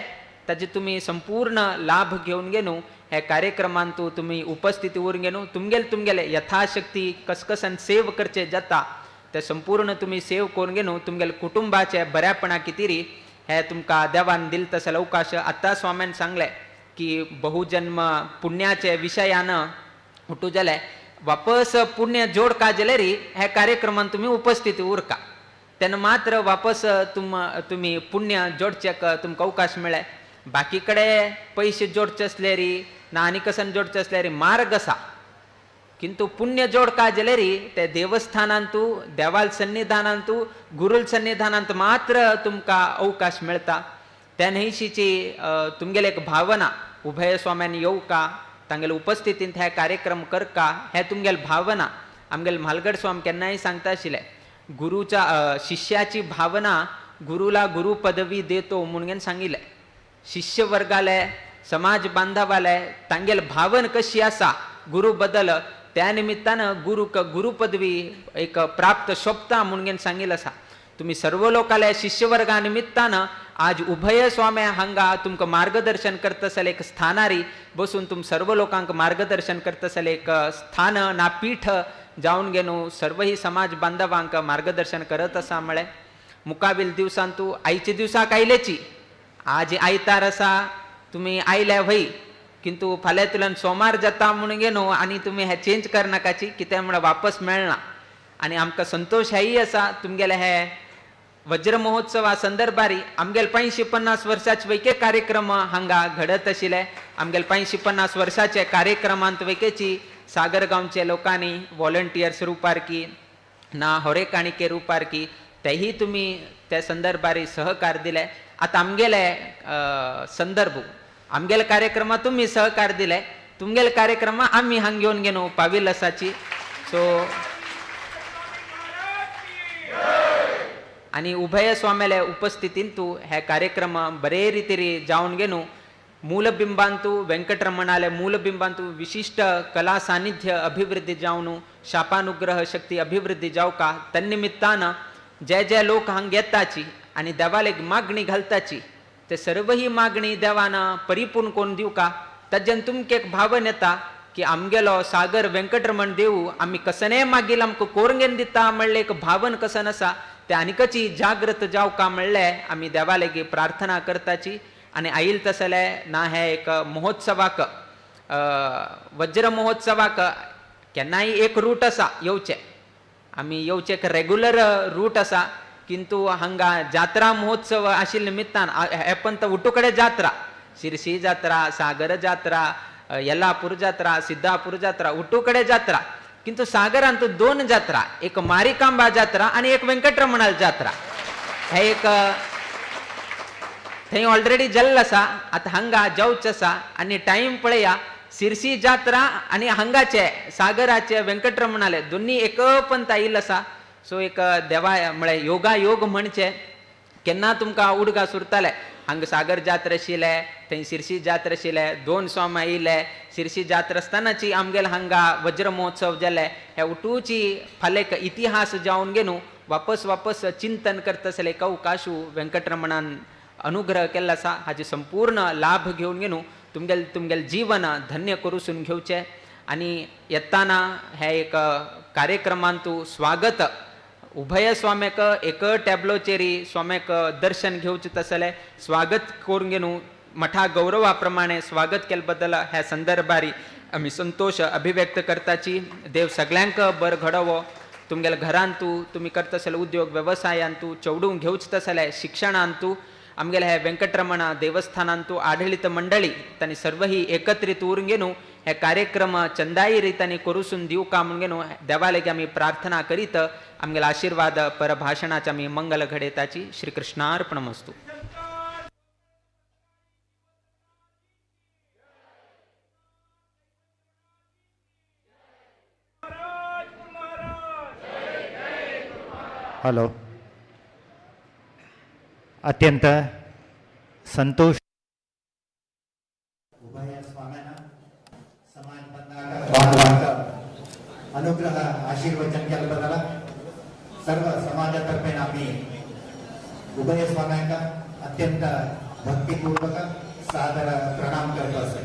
ताजे तुमी संपूर्ण लाभ घेवन घेवन हे कार्यक्रमांतू तुमी उपस्थिती उरून घेवन तुमगेले तुमगेले यथाशक्ती कसकसान सेव करचे जाता ते संपूर्ण तुमी सेव करून घेवन तुमगेले कुटुंबाचे बऱ्यापणा कितीरी हे तुमकां देवान दिल तसो अवकाश. आतां स्वाम्यान सांगलें की बहुजन्म पुण्याचे विशयान उठू जाल्यार वापस पुण्य जोडका जाल्यार हे कार्यक्रमान तुमी उपस्थिती उरका तेन्ना मात्र वापस तुमी पुण्य जोडचेक तुमकां अवकाश मेळ्ळे. बाकी कडेन पयशे जोडचे आसल्यार ना आनी कसन जोडचे आसल्यार मार्ग आसा, किंतु पुण्य जोडका जाल्यार ते देवस्थानांतू देवाल सन्निधानांतू गुरुल सन्निधानांत मात्र तुमकां अवकाश मेळटा. त्या न्हयशीची तुमगेले एक भावना उभय स्वाम्यान येवका तांगेले उपस्थितींत हे कार्यक्रम करका हे तुमगेले भावना. आमगेले म्हालगड स्वामी केन्नाय सांगता आशिल्ले गुरुच्या शिष्याची भावना गुरुला गुरु पदवी देतो म्हणून सांगिल्लें. शिष्य वर्गाले समाज बांधवाले तांगेले भावन कशी आसा गुरु बदल त्या निमित्तान गुरुक गुरु पदवी एक प्राप्त शोभता म्हणून सांगिल्लें आसा. तुमी सर्व लोकाले शिष्यवर्गा निमित्तान आज उभय स्वामी हांगा तुमकां मार्गदर्शन करतसल एक स्थानारी बसून तुम सर्व लोकांक मार्गदर्शन करतसल एक स्थान ना पीठ जावन घेवन सर्वही समाज बांधवांक मार्गदर्शन करत आसा. म्हळें मुखावेल दिवसांतू आयच्या दिवसाक आयलेची आज आयतार आसा तुमी आयल्या व्हय, किंतु फाल्यां तुल्यान सोमार जाता म्हणून घेवन आनी तुमी हें चेंज करनाकाची कित्याक म्हळ्यार वापस मेळना. आनी आमकां संतोश हेय आसा तुमगेले हे वज्र महोत्सवा संदर्भारी आमगेले 550 वर्साचे वैके कार्यक्रम हांगा घडत आशिल्ले. आमगेले 550 वर्साचे कार्यक्रमांत वैकेची सागर गांवचे लोकांनी वॉलंटियर्स रुपार की ना होरेकाणिके रुपार की तेही तुमी त्या संदर्भारी सहकार दिले. आतां आमगेले संदर्भ आमगेले कार्यक्रमा तुमी सहकार दिले, तुमगेले कार्यक्रमा आमी हांग घेवन घेवन पाविल्ल आसाची. सो आनी उभय स्वाम्याले उपस्थितींतू हे कार्यक्रम बरे रितीरी जावन घेवन मूलबिंबांतु वेंकटरमणाले मूलबिंबांतु विशिष्ट कला सानिध्य अभिवृद्धी जावन शापानुग्रह शक्ती अभिवृद्धी जावका तन्निमित्तान जे जे लोक हांग येताची आनी देवालेक मागणी घालताची ते सर्वही मागणी देवान परिपूर्ण कोण दिवका ताज्यान तुमकां एक भावन येता की आमगेलो सागर वेंकटरमण देव आमी कसनेय मागील आमकां कोरंगेन दिता म्हणलें एक भावन कसन आसा ते आनीकची जागृत जावका म्हणलें आमी देवा लागीं प्रार्थना करताची. आनी आयल तसले ना हे एक महोत्सवाक वज्र महोत्सवाक केन्नाय एक रूट आसा येवचें, आमी येवचें एक रेगुलर रूट आसा, किंतु हांगा जात्रा महोत्सव आशिल्ले निमित्तान हे पण उटू कडेन जात्रा, शिरशी जात्रा, सागर जात्रा, येलापूर जात्रा, सिद्धापूर जात्रा, उटू कडेन जात्रा, किंतु सागरांत दोन जात्रा, एक मारिकांबा जात्रा आनी एक वेंकटरमणाल जात्रा. हे एक थंय ऑलरेडी जल्ल आसा, आतां हांगा जावचें आसा आनी टायम पळया सिरसी जात्रा आनी हांगाचे सागराचे वेंकटरमणाले दोन्ही एकपंत आयिल्लो आसा. सो एक देवा म्हळ्यार योगा योग म्हणचे केन्ना तुमकां उडगास उरताले, हांगा सागर जात्रा आशिल्ले, थंय सिरसी जात्रा आशिल्ले, दोन स्वामी आयिल्ले, सिरसी जात्रा आसतनाची आमगेले हांगा वज्र महोत्सव जाले. हे उटूची फाल्यां एक इतिहास जावन घेवन वापस वापस चिंतन करता आसले अवकाशू वेंकटरमणान अनुग्रह केल्लो आसा. हाजे संपूर्ण लाभ घेवन घेवन तुमगेले तुमगेले जीवन धन्य करूसून घेवचें. आनी येताना हे एक कार्यक्रमांतू स्वागत उभय स्वाम्याक एक टॅबलोचेरी स्वाम्याक दर्शन घेवचें तसलें स्वागत करून घेवन मठा गौरवा प्रमाणे स्वागत केले बद्दल ह्या संदर्भारी आमी संतोष अभिव्यक्त करताची. देव सगळ्यांक बर घडोवो, तुमगेल्या घरांतू तुमी करता आसले उद्योग वेवसायांतू चेवडूंक घेवचें तसलें शिक्षणांतू आमगेले हे वेंकटरमण देवस्थानांतू आडळीत मंडळी तांणी सर्वही एकत्रित उरून घेवन हे कार्यक्रम चंदाई रितांनी करूसून दिवका म्हणून घेवन देवा लागीं आमी प्रार्थना करीत आमगेले आशिर्वाद परभाशणाचे आमी मंगल घडयताची. श्रीकृष्णार्पणमस्तु. हॅलो. अत्यंत संतोष उभय स्वाम्यांना समाज बांधवांचा अनुग्रह आशीर्वचन केल्याबद्दल सर्व समाजातर्फे आम्ही उभय स्वाम्यांका अत्यंत भक्तिपूर्वक सादर प्रणाम करतो असे.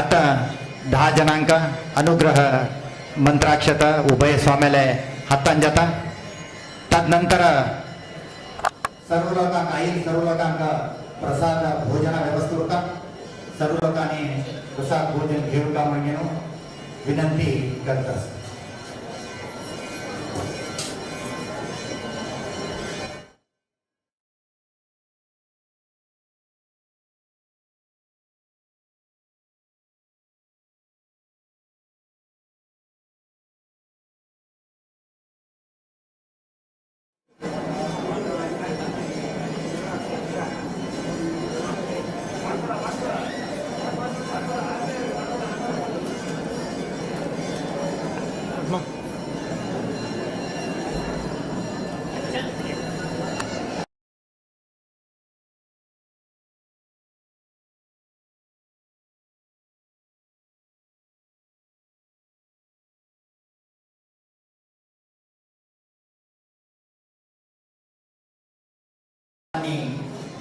आता 10 जणांका अनुग्रह मंत्राक्षत उभय स्वाम्याले हातान जाता. तदनंतर सर्व लोकांक आईल सर्व लोकांक प्रसाद भोजन व्यवस्था होता, सर्व लोकांनी प्रसाद भोजन घेऊन का म्हणून विनंती करतात.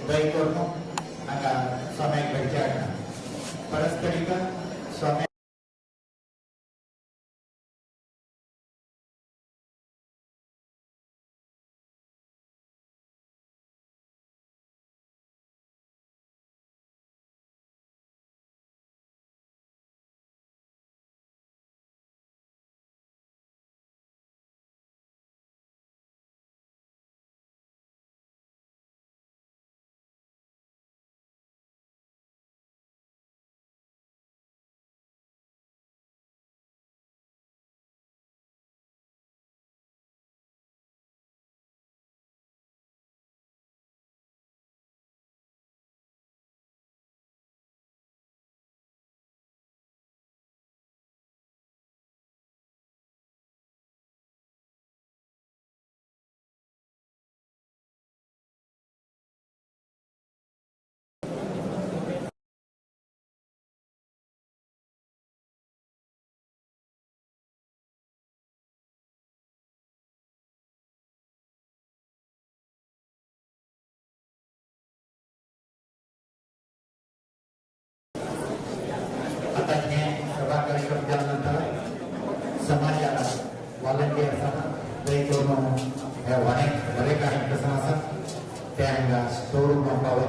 दय करून हांगा स्वाम्याक भेटचे परस्परीक स्वाम्या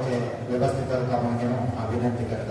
जावपाचें वेवस्थीत करता म्हणून हांव विनंती करता.